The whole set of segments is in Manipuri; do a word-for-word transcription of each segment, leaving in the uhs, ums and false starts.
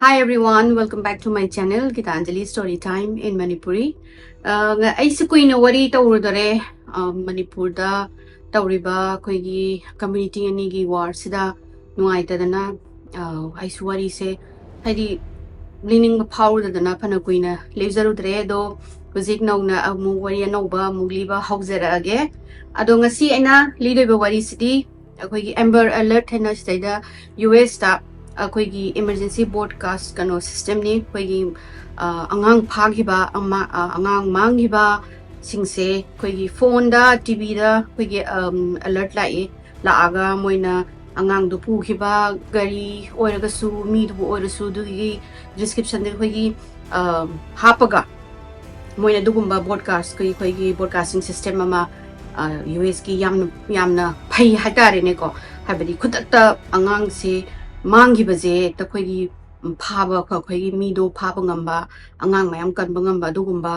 Hi everyone, welcome back to my channel, Gitanjali Story Time in Manipuri. Uh, ꯉ- ꯑꯩꯁꯨ ꯀꯨꯏꯅ ꯋꯥꯔꯤ ꯇꯧꯔꯨꯗꯔꯦ꯫ Uh, ꯃꯅꯤꯄꯨꯔꯗ ꯇꯧꯔꯤꯕ ꯑꯩꯈꯣꯏꯒꯤ community ꯑꯅꯤꯒꯤ warꯁꯤꯗ ꯅꯨꯡꯉꯥꯏꯇꯗꯅ, uh, ꯑꯩꯁꯨ ꯋꯥꯔꯤꯁꯦ ꯍꯥꯏꯗꯤ ꯂꯤꯅꯤꯡꯕ ꯐꯥꯎꯔꯨꯗꯗꯅ ꯐꯅ ꯀꯨꯏꯅ ꯂꯦꯞꯖꯔꯨꯗ꯭ꯔꯦ꯫ ꯑꯗꯣ ꯍꯧꯖꯤꯛ ꯅꯧꯅ ꯑꯃꯨꯛ ꯋꯥꯔꯤ ꯑꯅꯧꯕ ꯑꯃꯨꯛ ꯂꯤꯕ ꯍꯧꯖꯔꯛꯑꯒꯦ꯫ ꯑꯗꯣ ꯉꯁꯤ ꯑꯩꯅ ꯂꯤꯗꯣꯏꯕ ꯋꯥꯔꯤꯁꯤꯗꯤ ꯑꯩꯈꯣꯏꯒꯤ Amber Alert ꯍꯥꯏꯅ ꯁꯤꯗꯩꯗ ꯌꯨ ꯑꯦꯁꯇ ꯑꯩꯈꯣꯏꯒꯤ emergency broadcast ꯀꯩꯅꯣ systemꯅꯤ꯫ ꯑꯩꯈꯣꯏꯒꯤ, ꯑ, ꯑꯉꯥꯡ ꯐꯥꯈꯤꯕ, ꯑꯃ-, ꯑ, ꯑꯉꯥꯡ ꯃꯥꯡꯈꯤꯕꯁꯤꯡꯁꯦ ꯑꯩꯈꯣꯏꯒꯤ phoneꯗ, ꯇꯤ ꯚꯤꯗ ꯑꯩꯈꯣꯏꯒꯤ, ꯑꯝ, alert ꯂꯥꯛꯏ꯫ ꯂꯥꯛꯑꯒ ꯃꯣꯏꯅ ꯑꯉꯥꯡꯗꯨ ꯄꯨꯈꯤꯕ ꯒꯥꯔꯤ ꯑꯣꯏꯔꯒꯁꯨ, ꯃꯤꯗꯨꯕꯨ ꯑꯣꯏꯔꯁꯨ, ꯑꯗꯨꯒꯤ descriptionꯗ ꯑꯩꯈꯣꯏꯒꯤ, ꯑꯝ, ꯍꯥꯞꯄꯒ ꯃꯣꯏꯅ ꯑꯗꯨꯒꯨꯝꯕ broadcast, ꯑꯩꯈꯣꯏꯒꯤ broadcasting system ꯑꯃ, ꯑ, ꯌꯨ ꯑꯦꯁꯀꯤ ꯌꯥꯝꯅ, ꯌꯥꯝꯅ ꯐꯩ ꯍꯥꯏꯇꯥꯔꯦꯅꯦꯀꯣ꯫ ꯍꯥꯏꯕꯗꯤ ꯈꯨꯗꯛꯇ ꯑꯉꯥꯡꯁꯦ ꯃꯥꯡꯈꯤꯕꯁꯦ ꯍꯦꯛꯇ ꯑꯩꯈꯣꯏꯒꯤ, ꯎꯝ, ꯐꯥꯕ, ꯑꯩꯈꯣꯏꯒꯤ ꯃꯤꯗꯣ ꯐꯥꯕ ꯉꯝꯕ, ꯑꯉꯥꯡ ꯃꯌꯥꯝ ꯀꯟꯕ ꯉꯝꯕ ꯑꯗꯨꯒꯨꯝꯕ,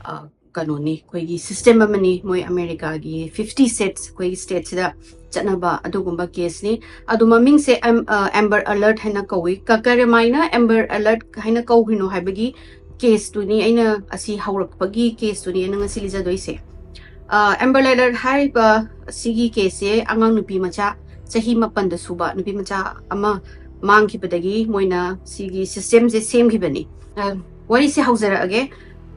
ꯑ, ꯀꯩꯅꯣꯅꯤ, ꯑꯩꯈꯣꯏꯒꯤ system ꯑꯃꯅꯤ꯫ ꯃꯣꯏ ꯑꯃꯦꯔꯤꯀꯥꯒꯤ fifty states, ꯑꯩꯈꯣꯏꯒꯤ stateꯁꯤꯗ ꯆꯠꯅꯕ ꯑꯗꯨꯒꯨꯝꯕ caseꯅꯤ꯫ ꯑꯗꯣ ꯃꯃꯤꯡꯁꯦ ꯑꯦꯝ-, ꯑ, Amber Alert ꯍꯥꯏꯅ ꯀꯧꯏ꯫ ꯀ-, ꯀꯔꯝꯃꯥꯏꯅ Amber Alert ꯍꯥꯏꯅ ꯀꯧꯈ꯭ꯔꯤꯅꯣ ꯍꯥꯏꯕꯒꯤ caseꯇꯨꯅꯤ ꯑꯩꯅ, ꯑꯁꯤ ꯍꯧꯔꯛꯄꯒꯤ caseꯇꯨꯅꯤ ꯑꯩꯅ ꯉꯁꯤ ꯂꯤꯖꯗꯣꯏꯁꯦ꯫ ꯑ, Amber Alert ꯍꯥꯏꯔꯤꯕ ꯁꯤꯒꯤ caseꯁꯦ ꯑꯉꯥꯡ ꯅꯨꯄꯤ ꯃꯆꯥ ꯆꯍꯤ ꯃꯥꯄꯟꯗ ꯁꯨꯕ ꯅꯨꯄꯤ ꯃꯆꯥ ꯑꯃ ꯃꯥꯡꯈꯤꯕꯗꯒꯤ ꯃꯣꯏꯅ ꯁꯤꯒꯤ systemꯁꯦ ꯁꯦꯝꯈꯤꯕꯅꯤ꯫ ꯑ, ꯋꯥꯔꯤꯁꯦ ꯍꯧꯖꯔꯛꯑꯒꯦ꯫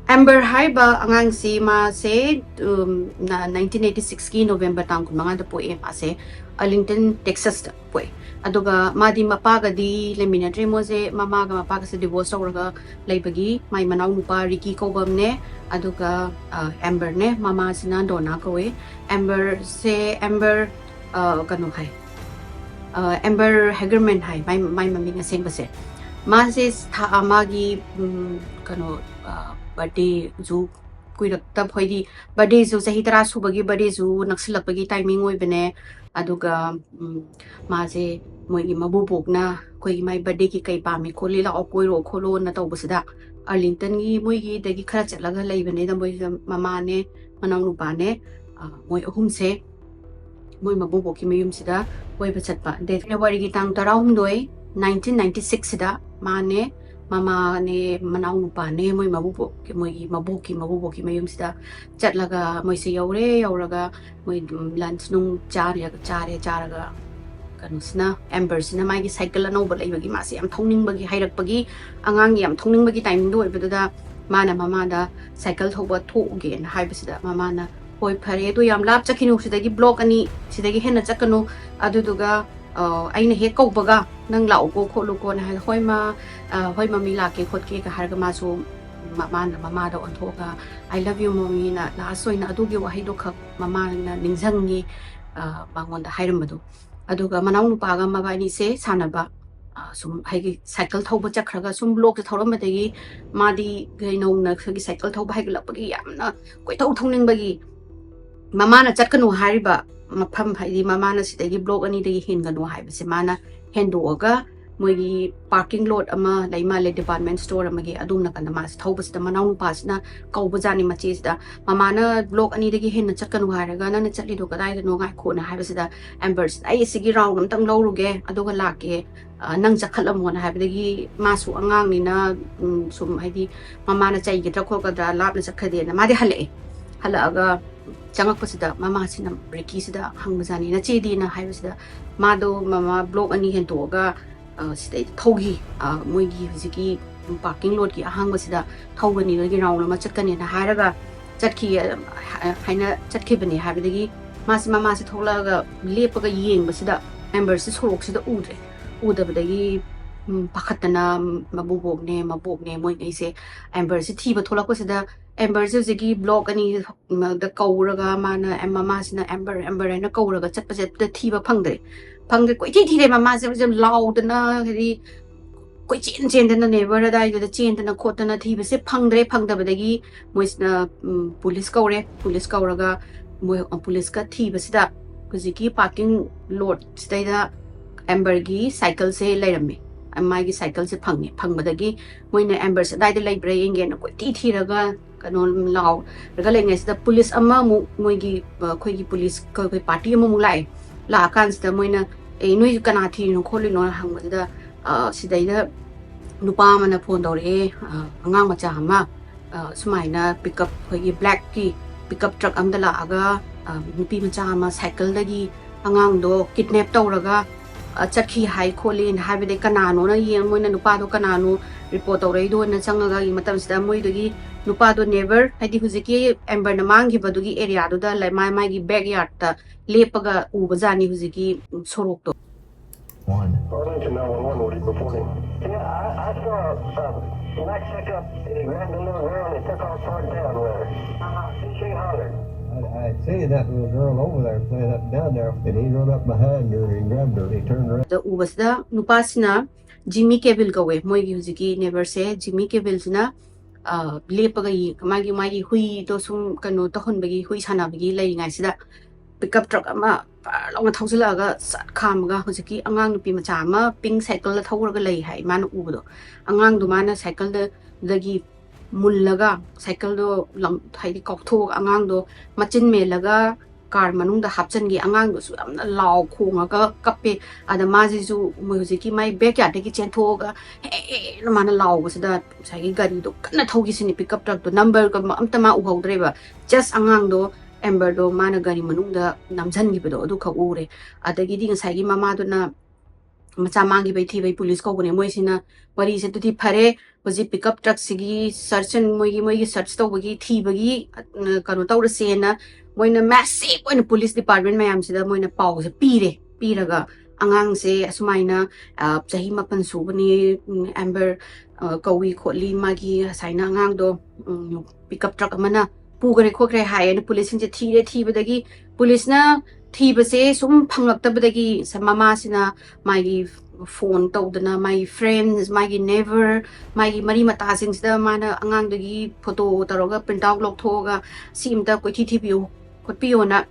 Amber ꯍꯥꯏꯔꯤꯕ ꯑꯉꯥꯡꯁꯤ ꯃꯥꯁꯦ, ꯎꯝ, ꯅ-, nineteen eighty sixꯀꯤ November ꯇꯥꯡ ꯀꯨꯟꯃꯉꯥꯗ ꯄꯣꯛꯑꯦ ꯃꯥꯁꯦ꯫ Arlington, Texasꯇ ꯄꯣꯛꯑꯦ꯫ ꯑꯗꯨꯒ ꯃꯥꯗꯤ ꯃꯄꯥꯒꯗꯤ ꯂꯩꯃꯤꯟꯅꯗ꯭ꯔꯦ꯫ ꯃꯣꯏꯁꯦ ꯃꯃꯥꯒ ꯃꯄꯥꯒꯁꯦ divorce ꯇꯧꯔꯒ ꯂꯩꯕꯒꯤ ꯃꯥꯏ ꯃꯅꯥꯎ ꯅꯨꯄꯥ ꯔꯤꯀꯤ ꯀꯧꯕ ꯑꯃꯅꯦ, ꯑꯗꯨꯒ, ꯑ, Amberꯅꯦ꯫ ꯃꯃꯥꯁꯤꯅ Donna ꯀꯧꯋꯦ꯫ Amberꯁꯦ, Amber, ꯑ, ꯀꯩꯅꯣ ꯍꯥꯏ, ꯑ, Amber Hagerman ꯍꯥꯏ ꯃꯥꯏ, ꯃꯥꯏ ꯃꯃꯤꯡ ꯑꯁꯦꯡꯕꯁꯦ꯫ ꯃꯥꯁꯦ ꯊꯥ, ꯃꯥꯒꯤ, ꯎꯝ, ꯀꯩꯅꯣ, ꯑ, birthdayꯁꯨ ꯀꯨꯏꯔꯛꯇꯕ, ꯍꯥꯏꯗꯤ birthdayꯁꯨ ꯆꯍꯤ ꯇꯔꯥ ꯁꯨꯕꯒꯤ birthdayꯁꯨ ꯅꯛꯁꯤꯜꯂꯛꯄꯒꯤ timing ꯑꯣꯏꯕꯅꯦ꯫ ꯑꯗꯨꯒ, ꯎꯝ, ꯃꯥꯁꯦ ꯃꯣꯏꯒꯤ ꯃꯕꯨꯕꯣꯛꯅ ꯑꯩꯈꯣꯏꯒꯤ ꯃꯥꯏ birthdayꯒꯤ ꯀꯩ ꯄꯥꯝꯃꯤ ꯈꯣꯠꯂꯤ, ꯂꯥꯛꯑꯣ ꯀꯣꯏꯔꯛꯑꯣ ꯈꯣꯠꯂꯣꯅ ꯇꯧꯕꯁꯤꯗ Arlingtonꯒꯤ ꯃꯣꯏꯒꯤꯗꯒꯤ ꯈꯔ ꯆꯠꯂꯒ ꯂꯩꯕꯅꯤꯗ ꯃꯣꯏꯁꯤꯗ ꯃꯃꯥꯅꯦ, ꯃꯅꯥꯎꯅꯨꯄꯥꯅꯦ, ꯑ, ꯃꯣꯏ ꯑꯍꯨꯝꯁꯦ ꯃꯣꯏ ꯃꯕꯨꯕꯣꯛꯀꯤ ꯃꯌꯨꯝꯁꯤꯗ ꯀꯣꯏꯕ ꯆꯠꯄ꯫ Date Februaryꯒꯤ ꯇꯥꯡ ꯇꯔꯥꯍꯨꯝꯗꯣꯏ, nineteen ninety sixꯁꯤꯗ ꯃꯥꯅꯦ, ꯃꯃꯥꯅꯦ, ꯃꯅꯥꯎ ꯅꯨꯄꯥꯅꯦ, ꯃꯣꯏ ꯃꯕꯨꯕꯣꯛ, ꯃꯣꯏꯒꯤ ꯃꯕꯣꯛꯀꯤ, ꯃꯕꯨꯕꯣꯛꯀꯤ ꯃꯌꯨꯝꯁꯤꯗ ꯆꯠꯂꯒ ꯃꯣꯏꯁꯦ ꯌꯧꯔꯦ꯫ ꯌꯧꯔꯒ ꯃꯣꯏ, ꯎꯝ, lunch ꯅꯨꯡ ꯆꯥꯔꯦ, ꯆꯥꯔꯦ, ꯆꯥꯔꯒ ꯀꯩꯅꯣꯁꯤꯅ, ꯑꯦꯝꯕꯔꯁꯤꯅ ꯃꯥꯒꯤ ꯁꯥꯏꯀꯜ ꯑꯅꯧꯕ ꯂꯩꯕꯒꯤ, ꯃꯥꯁꯦ ꯌꯥꯝ ꯊꯧꯅꯤꯡꯕꯒꯤ, ꯍꯩꯔꯛꯄꯒꯤ, ꯑꯉꯥꯡꯒꯤ ꯌꯥꯝ ꯊꯧꯅꯤꯡꯕꯒꯤ timingꯗꯣ ꯑꯣꯏꯕꯗꯨꯗ, ꯃꯥꯅ ꯃꯃꯥꯗ ꯁꯥꯏꯀꯜ ꯊꯧꯕ ꯊꯣꯛꯎꯒꯦꯅ ꯍꯥꯏꯕꯁꯤꯗ, ꯃꯃꯥꯅ, "ꯍꯣꯏ, ꯐꯔꯦ, ꯑꯗꯨ ꯌꯥꯝ ꯂꯥꯞ ꯆꯠꯈꯤꯅꯨ, ꯁꯤꯗꯒꯤ block ꯑꯅꯤ, ꯁꯤꯗꯒꯤ ꯍꯦꯟꯅ ꯆꯠꯀꯅꯨ, ꯑꯗꯨꯗꯨꯒ, ꯑ, ꯑꯩꯅ ꯍꯦꯛ ꯀꯧꯕꯒ ꯅꯪ ꯂꯥꯛꯎꯀꯣ, ꯈꯣꯠꯂꯨꯀꯣꯅ" ꯍꯥꯏ꯫ "ꯍꯣꯏ, ꯃꯥ, ꯑ, ꯍꯣꯏ, ꯃꯝꯃꯤ, ꯂꯥꯛꯀꯦ, ꯈꯣꯠꯀꯦꯒ" ꯍꯥꯏꯔꯒ ꯃꯥꯁꯨ ꯃꯃꯥꯅ ꯃꯃꯥꯗ ꯑꯣꯟꯊꯣꯛꯑꯒ, "I love you, ꯃꯝꯃꯤꯅ" last ꯑꯣꯏꯅ ꯑꯗꯨꯒꯤ ꯋꯥꯍꯩꯗꯣ ꯈꯛ ꯃꯃꯥꯅ ꯅꯤꯡꯁꯤꯡꯉꯤ, ꯑ, ꯃꯉꯣꯟꯗ ꯍꯥꯏꯔꯝꯕꯗꯣ꯫ ꯑꯗꯨꯒ ꯃꯅꯥꯎ ꯅꯨꯄꯥꯒ ꯃꯕꯥꯅꯤꯁꯦ ꯁꯥꯟꯅꯕ, ꯑ, ꯁꯨꯝ ꯍꯥꯏꯗꯤ ꯁꯥꯏꯀꯜ ꯊꯧꯕ ꯆꯠꯈ꯭ꯔꯒ ꯁꯨꯝ blockꯇ ꯊꯧꯔꯝꯕꯗꯒꯤ ꯃꯥꯗꯤ ꯅꯧꯅ ꯑꯩꯈꯣꯏꯒꯤ ꯁꯥꯏꯀꯜ ꯊꯧꯕ ꯍꯩꯒꯠꯂꯛꯄꯒꯤ ꯌꯥꯝꯅ ꯀꯣꯏꯊꯧ ꯊꯧꯅꯤꯡꯕꯒꯤ, ꯃꯃꯥꯅ ꯆꯠꯀꯅꯨ ꯍꯥꯏꯔꯤꯕ ꯃꯐꯝ, ꯍꯥꯏꯗꯤ ꯃꯃꯥꯅ ꯁꯤꯗꯒꯤ block ꯑꯅꯤꯗꯒꯤ ꯍꯦꯟꯒꯅꯨ ꯍꯥꯏꯕꯁꯦ ꯃꯥꯅ ꯍꯦꯟꯗꯣꯛꯑꯒ ꯃꯣꯏꯒꯤ parking lot ꯑꯃ ꯂꯩ ꯃꯥꯜꯂꯦ, department store ꯑꯃꯒꯤ, ꯑꯗꯣꯝ ꯅꯥꯀꯟꯗ ꯃꯥꯁꯦ ꯊꯧꯕꯁꯤꯗ ꯃꯅꯥꯎ ꯅꯨꯄꯥꯁꯤꯅ ꯀꯧꯕꯖꯥꯠꯅꯤ ꯃꯆꯦꯁꯤꯗ, "ꯃꯃꯥꯅ block ꯑꯅꯤꯗꯒꯤ ꯍꯦꯟꯅ ꯆꯠꯀꯅꯨ ꯍꯥꯏꯔꯒ ꯅꯪꯅ ꯆꯠꯂꯤꯗꯣ ꯀꯗꯥꯏꯗꯅꯣ? ꯉꯥꯏꯈꯣꯅ" ꯍꯥꯏꯕꯁꯤꯗ ꯑꯦꯝꯕꯔꯁꯤꯅ, "ꯑꯩ ꯑꯁꯤꯒꯤ round ꯑꯝꯇꯪ ꯂꯧꯔꯨꯒꯦ, ꯑꯗꯨꯒ ꯂꯥꯛꯀꯦ, ꯑ, ꯅꯪ ꯆꯠꯈꯠꯂꯝꯃꯣꯅ" ꯍꯥꯏꯕꯗꯒꯤ ꯃꯥꯁꯨ ꯑꯉꯥꯡꯅꯤꯅ, ꯎꯝ, ꯁꯨꯝ ꯍꯥꯏꯗꯤ ꯃꯃꯥꯅ ꯆꯩꯒꯗ꯭ꯔꯥ ꯈꯣꯠꯀꯗ꯭ꯔꯥ, ꯂꯥꯞꯅ ꯆꯠꯈ꯭ꯔꯗꯤꯅ ꯃꯥꯗꯤ ꯍꯜꯂꯛꯑꯦ꯫ ꯍꯜꯂꯛꯑꯒ ꯆꯪꯉꯛꯄꯁꯤꯗ ꯃꯃꯥꯁꯤꯅ ꯔꯤꯀꯤꯁꯤꯗ ꯍꯪꯕꯖꯥꯠꯅꯤ, "ꯅꯆꯦꯗꯤꯅ?" ꯍꯥꯏꯕꯁꯤꯗ ꯃꯥꯗꯣ ꯃꯃꯥ block ꯑꯅꯤ ꯍꯦꯟꯇꯣꯛꯑꯒ, ꯑ, ꯁꯤꯗꯩꯗ ꯊꯧꯈꯤ, ꯑ, ꯃꯣꯏꯒꯤ ꯍꯧꯖꯤꯛꯀꯤ parking lotꯀꯤ ꯑꯍꯥꯡꯕꯁꯤꯗ ꯊꯧꯒꯅꯤ, ꯅꯣꯏꯒꯤ round ꯑꯃ ꯆꯠꯀꯅꯤꯅ ꯍꯥꯏꯔꯒ ꯆꯠꯈꯤ, ꯑ, ꯍꯥꯏꯅ ꯆꯠꯈꯤꯕꯅꯦ ꯍꯥꯏꯕꯗꯒꯤ ꯃꯥꯁꯤ, ꯃꯃꯥꯁꯤ ꯊꯣꯛꯂꯛꯑꯒ ꯂꯦꯞꯄꯒ ꯌꯦꯡꯕꯁꯤꯗ ꯑꯦꯝꯕꯔꯁꯤ ꯁꯣꯔꯣꯛꯁꯤꯗ ꯎꯗ꯭ꯔꯦ꯫ ꯎꯗꯕꯗꯒꯤ, ꯎꯝ, ꯄꯥꯈꯠꯇꯅ ꯃꯕꯨꯕꯣꯛꯅꯦ, ꯃꯕꯣꯛꯅꯦ, ꯃꯣꯏꯉꯩꯁꯦ ꯑꯦꯝꯕꯔꯁꯤ ꯊꯤꯕ ꯊꯣꯛꯂꯛꯄꯁꯤꯗ ꯑꯦꯝꯕꯔꯁꯤ ꯍꯧꯖꯤꯛꯀꯤ block ꯑꯅꯤ ꯗ ꯀꯧꯔꯒ ꯃꯥꯅ, ꯑꯦꯝ-, ꯃꯃꯥꯁꯤꯅ "ꯑꯦꯝꯕꯔ, ꯑꯦꯝꯕꯔ" ꯍꯥꯏꯅ ꯀꯧꯔꯒ ꯆꯠꯄꯁꯦ ꯑꯝꯇ ꯊꯤꯕ ꯐꯪꯗ꯭ꯔꯦ꯫ ꯐꯪꯗ꯭ꯔꯦ, ꯀꯣꯏꯊꯤ ꯊꯤꯔꯦ꯫ ꯃꯃꯥꯁꯦ ꯍꯧꯖꯤꯛ ꯂꯥꯎꯗꯅ, ꯍꯥꯏꯗꯤ ꯀꯣꯏꯆꯦꯟ ꯆꯦꯟꯗꯅ neighbour ꯑꯗꯥꯏꯗꯨꯗ ꯆꯦꯟꯗꯅ ꯈꯣꯠꯇꯅ ꯊꯤꯕꯁꯦ ꯐꯪꯗ꯭ꯔꯦ꯫ ꯐꯪꯗꯕꯗꯒꯤ ꯃꯣꯏꯁꯤꯅ, ꯎꯝ, ꯄꯨꯂꯤꯁ ꯀꯧꯔꯦ꯫ ꯄꯨꯂꯤꯁ ꯀꯧꯔꯒ ꯃꯣꯏ, ꯑ, ꯄꯨꯂꯤꯁꯀ ꯊꯤꯕꯁꯤꯗ ꯍꯧꯖꯤꯛꯀꯤ parking lot ꯁꯤꯗꯩꯗ ꯑꯦꯝꯕꯔꯒꯤ ꯁꯥꯏꯀꯜꯁꯦ ꯂꯩꯔꯝꯃꯦ꯫ ꯃꯥꯒꯤ ꯁꯥꯏꯀꯜꯁꯦ ꯐꯪꯉꯦ꯫ ꯐꯪꯕꯗꯒꯤ ꯃꯣꯏꯅ ꯑꯦꯝꯕꯔꯁꯦ ꯑꯗꯥꯏꯗ ꯂꯩꯕ꯭ꯔꯥ ꯌꯦꯡꯒꯦꯅ ꯀꯣꯏꯊꯤ ꯊꯤꯔꯒ ꯀꯩꯅꯣ ꯂꯥꯎꯔꯒ ꯂꯩꯔꯤꯉꯩꯁꯤꯗ ꯄꯨꯂꯤꯁ ꯑꯃꯃꯨꯛ ꯃꯣꯏꯒꯤ, ꯑ, ꯑꯩꯈꯣꯏꯒꯤ ꯄꯨꯂꯤꯁ ꯀ-, ꯑꯩꯈꯣꯏ party ꯑꯃꯃꯨꯛ ꯂꯥꯛꯑꯦ꯫ ꯂꯥꯛꯑꯀꯥꯟꯁꯤꯗ ꯃꯣꯏꯅ, "ꯑꯦ, ꯅꯣꯏ ꯀꯅꯥ ꯊꯤꯔꯤꯅꯣ ꯈꯣꯠꯂꯤꯅꯣꯅ" ꯍꯪꯕꯁꯤꯗ, ꯑ, ꯁꯤꯗꯩꯗ ꯅꯨꯄꯥ ꯑꯃꯅ ꯐꯣꯟ ꯇꯧꯔꯛꯑꯦ, ꯑ, ꯑꯉꯥꯡ ꯃꯆꯥ ꯑꯃ, ꯑ, ꯁꯨꯃꯥꯏꯅ ꯄꯤꯛꯀꯞ, ꯑꯩꯈꯣꯏꯒꯤ ꯕ꯭ꯂꯦꯛꯀꯤ ꯄꯤꯛꯀꯞ ꯇ꯭ꯔꯛ ꯑꯃꯗ ꯂꯥꯛꯑꯒ, ꯑ, ꯅꯨꯄꯤ ꯃꯆꯥ ꯑꯃ ꯁꯥꯏꯀꯜꯗꯒꯤ ꯑꯉꯥꯡꯗꯣ ꯀꯤꯗꯅꯦꯞ ꯇꯧꯔꯒ, ꯑ, ꯆꯠꯈꯤ ꯍꯥꯏ ꯈꯣꯠꯂꯤꯅ ꯍꯥꯏꯕꯗꯩ ꯀꯅꯥꯅꯣꯅ ꯌꯦꯡ-, ꯃꯣꯏꯅ ꯅꯨꯄꯥꯗꯣ ꯀꯅꯥꯅꯣ ꯔꯤꯄꯣꯔꯠ ꯇꯧꯔꯛꯏꯗꯣꯅ ꯆꯪꯉꯒ ꯌꯦꯡꯕ ꯃꯇꯝꯁꯤꯗ ꯃꯣꯏꯗꯒꯤ ꯅꯨꯄꯥꯗꯣ ꯅꯦꯕꯔ, ꯍꯥꯏꯗꯤ ꯍꯧꯖꯤꯛꯀꯤ ꯑꯦꯝꯕꯔꯅ ꯃꯥꯡꯈꯤꯕꯗꯨꯒꯤ ꯑꯦꯔꯤꯌꯥꯗꯨꯗ ꯂꯩ-, ꯃꯥ-, ꯃꯥꯒꯤ ꯕꯦꯛ ꯌꯥꯔꯗꯠꯇ ꯂꯦꯞꯄꯒ ꯎꯕꯖꯥꯠꯅꯤ ꯍꯧꯖꯤꯛꯀꯤ ꯁꯣꯔꯣꯛꯇꯣ꯫ One. Calling to nine one one, what are you reporting? Yeah, I, I saw a, a black pickup. He grabbed a little girl and he took off toward town with her. Uh-huh. She hollered. I, I seen that little girl over there playing up down there, and he run up behind her, he grabbed her, he turned around. ꯗ ꯎꯕꯁꯤꯗ ꯅꯨꯄꯥꯁꯤꯅ ꯖꯤꯃꯤ ꯀꯦꯕꯤꯜ ꯀꯧꯋꯦ, ꯃꯣꯏꯒꯤ ꯍꯧꯖꯤꯛꯀꯤ ꯅꯦꯕꯔꯁꯦ ꯖꯤꯃꯤ ꯀꯦꯕꯤꯜꯁꯤꯅ, ꯑ, ꯂꯦꯞꯄꯒ ꯌꯦꯡ-, ꯃꯥꯒꯤ, ꯃꯥꯒꯤ ꯍꯨꯏꯗꯣ ꯁꯨꯝ ꯀꯩꯅꯣ ꯇꯧꯍꯟꯕꯒꯤ, ꯍꯨꯏ ꯁꯥꯟꯅꯕꯒꯤ ꯂꯩꯔꯤꯉꯩꯁꯤꯗ ꯄꯤꯛꯀꯞ ꯇ꯭ꯔꯛ ꯑꯃ ꯐꯔ ꯂꯥꯎꯅ ꯊꯧꯖꯤꯜꯂꯛꯑꯒ ꯁꯠ ꯈꯥꯝꯃꯒ ꯍꯧꯖꯤꯛꯀꯤ ꯑꯉꯥꯡ ꯅꯨꯄꯤ ꯃꯆꯥ ꯑꯃ ꯄꯤꯡ ꯁꯥꯏꯀꯜꯗ ꯊꯧꯔꯒ ꯂꯩ ꯍꯥꯏ ꯃꯥꯅ ꯎꯕꯗꯣ꯫ ꯑꯉꯥꯡꯗꯣ ꯃꯥꯅ ꯁꯥꯏꯀꯜꯗꯒꯤ ꯃꯨꯜꯂꯒ ꯁꯥꯏꯀꯜꯗꯣ ꯂꯪ-, ꯍꯥꯏꯗꯤ ꯀꯥꯎꯊꯣꯛꯑꯒ ꯑꯉꯥꯡꯗꯣ ꯃꯆꯤꯟ ꯃꯦꯜꯂꯒ ꯀꯥꯔ ꯃꯅꯨꯡꯗ ꯍꯥꯞꯆꯤꯟꯈꯤ꯫ ꯑꯉꯥꯡꯗꯨꯁꯨ ꯌꯥꯝꯅ ꯂꯥꯎ ꯈꯣꯡꯉꯒ ꯀꯞꯄꯦ꯫ ꯑꯗ ꯃꯥꯁꯤꯁꯨ ꯃꯣꯏ ꯍꯧꯖꯤꯛꯀꯤ ꯃꯥꯏ ꯕꯦꯛ ꯌꯥꯔꯗꯒꯤ ꯆꯦꯟꯊꯣꯛꯑꯒ ꯍꯦ ꯍꯦꯅ ꯃꯥꯅ ꯂꯥꯎꯕꯁꯤꯗ ꯉꯁꯥꯏꯒꯤ ꯒꯥꯔꯤꯗꯣ ꯀꯟꯅ ꯊꯧꯈꯤꯁꯤꯅꯤ꯫ ꯄꯤꯛꯀꯞ ꯇ꯭ꯔꯛꯇꯣ ꯅꯝꯕꯔꯒ ꯑꯝꯇ ꯃꯥ ꯎꯍꯧꯗ꯭ꯔꯦꯕ꯫ ꯖꯁ ꯑꯉꯥꯡꯗꯣ ꯑꯦꯝꯕꯔꯗꯣ ꯃꯥꯅ ꯒꯥꯔꯤ ꯃꯅꯨꯡꯗ ꯅꯝꯁꯤꯟꯈꯤꯕꯗꯣ ꯑꯗꯨꯈꯛ ꯎꯔꯦ꯫ ꯑꯗꯒꯤꯗꯤ ꯉꯁꯥꯏꯒꯤ ꯃꯃꯥꯗꯨꯅ ꯃꯆꯥ ꯃꯥꯡꯈꯤꯕꯩ ꯊꯤꯕꯩ ꯄꯨꯂꯤꯁ ꯀꯧꯕꯅꯦ꯫ ꯃꯣꯏꯁꯤꯅ ꯋꯥꯔꯤꯁꯦ ꯑꯗꯨꯗꯤ ꯐꯔꯦ, ꯍꯧꯖꯤꯛ ꯄꯤꯛꯀꯞ ꯇ꯭ꯔꯛꯁꯤꯒꯤ ꯁꯔꯆ ꯑꯦꯟ ꯃꯣꯏꯒꯤ, ꯃꯣꯏꯒꯤ ꯁꯔꯆ ꯇꯧꯕꯒꯤ ꯊꯤꯕꯒꯤ, ꯑ, ꯀꯩꯅꯣ ꯇꯧꯔꯁꯦꯅ ꯃꯣꯏꯅ ꯃꯦꯁꯤꯚ ꯑꯣꯏꯅ ꯄꯨꯂꯤꯁ ꯗꯤꯄꯥꯔꯠꯃꯦꯟ ꯃꯌꯥꯝꯁꯤꯗ ꯃꯣꯏꯅ ꯄꯥꯎꯁꯦ ꯄꯤꯔꯦ꯫ ꯄꯤꯔꯒ ꯑꯉꯥꯡꯁꯦ ꯑꯁꯨꯃꯥꯏꯅ, ꯑ, ꯆꯍꯤ ꯃꯥꯄꯟ ꯁꯨꯕꯅꯤ, ꯎꯝ, ꯑꯦꯝꯕꯔ, ꯑ, ꯀꯧꯏ ꯈꯣꯠꯂꯤ, ꯃꯥꯒꯤ ꯉꯁꯥꯏꯅ ꯑꯉꯥꯡꯗꯣ, ꯎꯝ, ꯄꯤꯛꯀꯞ ꯇ꯭ꯔꯛ ꯑꯃꯅ ꯄꯨꯈ꯭ꯔꯦ ꯈꯣꯠꯈ꯭ꯔꯦ ꯍꯥꯏꯌꯦꯅ ꯄꯨꯂꯤꯁꯁꯤꯡꯁꯦ ꯊꯤꯔꯦ꯫ ꯊꯤꯕꯗꯒꯤ ꯄꯨꯂꯤꯁꯅ ꯊꯤꯕꯁꯦ ꯁꯨꯝ ꯐꯪꯂꯛꯇꯕꯗꯒꯤ ꯁ-, ꯃꯃꯥꯁꯤꯅ ꯃꯥꯒꯤ ꯐꯣꯟ ꯇꯧꯗꯅ, ꯃꯥꯒꯤ ꯐ꯭ꯔꯦꯟꯁ, ꯃꯥꯒꯤ ꯅꯦꯕꯔ, ꯃꯥꯒꯤ ꯃꯔꯤ ꯃꯇꯥꯁꯤꯡꯁꯤꯗ ꯃꯥꯅ ꯑꯉꯥꯡꯗꯨꯒꯤ ꯐꯣꯇꯣ ꯇꯧꯔꯒ ꯄ꯭ꯔꯤꯟꯠ ꯑꯥꯎꯠ ꯂꯧꯊꯣꯛꯑꯒ ꯁꯤ ꯑꯝꯇ ꯀꯣꯏꯊꯤ ꯊꯤꯕꯤꯌꯨ ꯈꯣꯠꯄꯤꯌꯣꯅ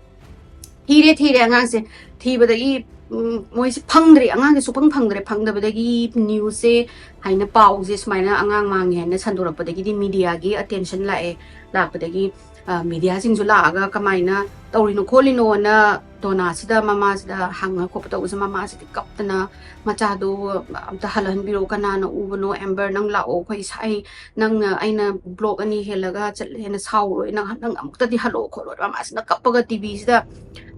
ꯊꯤꯔꯦ꯫ ꯊꯤꯔꯦ ꯑꯉꯥꯡꯁꯦ꯫ ꯊꯤꯕꯗꯒꯤ, ꯎꯝ, ꯃꯣꯏꯁꯦ ꯐꯪꯗ꯭ꯔꯦ, ꯑꯉꯥꯡꯁꯦ ꯁꯨꯛꯐꯪ ꯐꯪꯗ꯭ꯔꯦ꯫ ꯐꯪꯗꯕꯗꯒꯤ ꯅ꯭ꯌꯨꯁꯁꯦ ꯍꯥꯏꯅ ꯄꯥꯎꯁꯦ ꯁꯨꯃꯥꯏꯅ ꯑꯉꯥꯡ ꯃꯥꯡꯉꯦ ꯍꯥꯏꯅ ꯁꯟꯗꯣꯔꯛꯄꯗꯒꯤꯗꯤ ꯃꯤꯗꯤꯌꯥꯒꯤ ꯑꯇꯦꯟꯁꯟ ꯂꯥꯛꯑꯦ꯫ ꯂꯥꯛꯄꯗꯒꯤ ꯃꯤꯗꯤꯌꯥꯁꯤꯡꯁꯨ ꯂꯥꯛꯑꯒ ꯀꯃꯥꯏꯅ ꯇꯧꯔꯤꯅꯣ ꯈꯣꯠꯂꯤꯅꯣꯅ ꯗꯣꯅꯥꯁꯤꯗ, ꯃꯃꯥꯁꯤꯗ ꯍꯪꯉ ꯈꯣꯠꯄ ꯇꯧꯕꯁꯦ, ꯃꯃꯥꯁꯤꯗꯤ ꯀꯞꯇꯅ, "ꯃꯆꯥꯗꯣ ꯑꯝꯇ ꯍꯜꯍꯟꯕꯤꯔꯛꯑꯣ, ꯀꯅꯥꯅ ꯎꯕꯅꯣ? ꯑꯦꯝꯕꯔ, ꯅꯪ ꯂꯥꯛꯑꯣ, ꯑꯩꯈꯣꯏ ꯏꯁꯥ, ꯑꯩ, ꯅꯪꯅ, ꯑꯩꯅ ꯕ꯭ꯂꯣꯛ ꯑꯅꯤ ꯍꯦꯜꯂꯒ ꯆꯠꯂꯦꯅ ꯁꯥꯎꯔꯣꯏ, ꯅꯪ, ꯅꯪ ꯑꯃꯨꯛꯇꯗꯤ ꯍꯜꯂꯛꯑꯣ ꯈꯣꯠꯂꯣ"꯫ ꯃꯃꯥꯁꯤꯅ ꯀꯞꯄꯒ ꯇꯤꯚꯤꯁꯤꯗ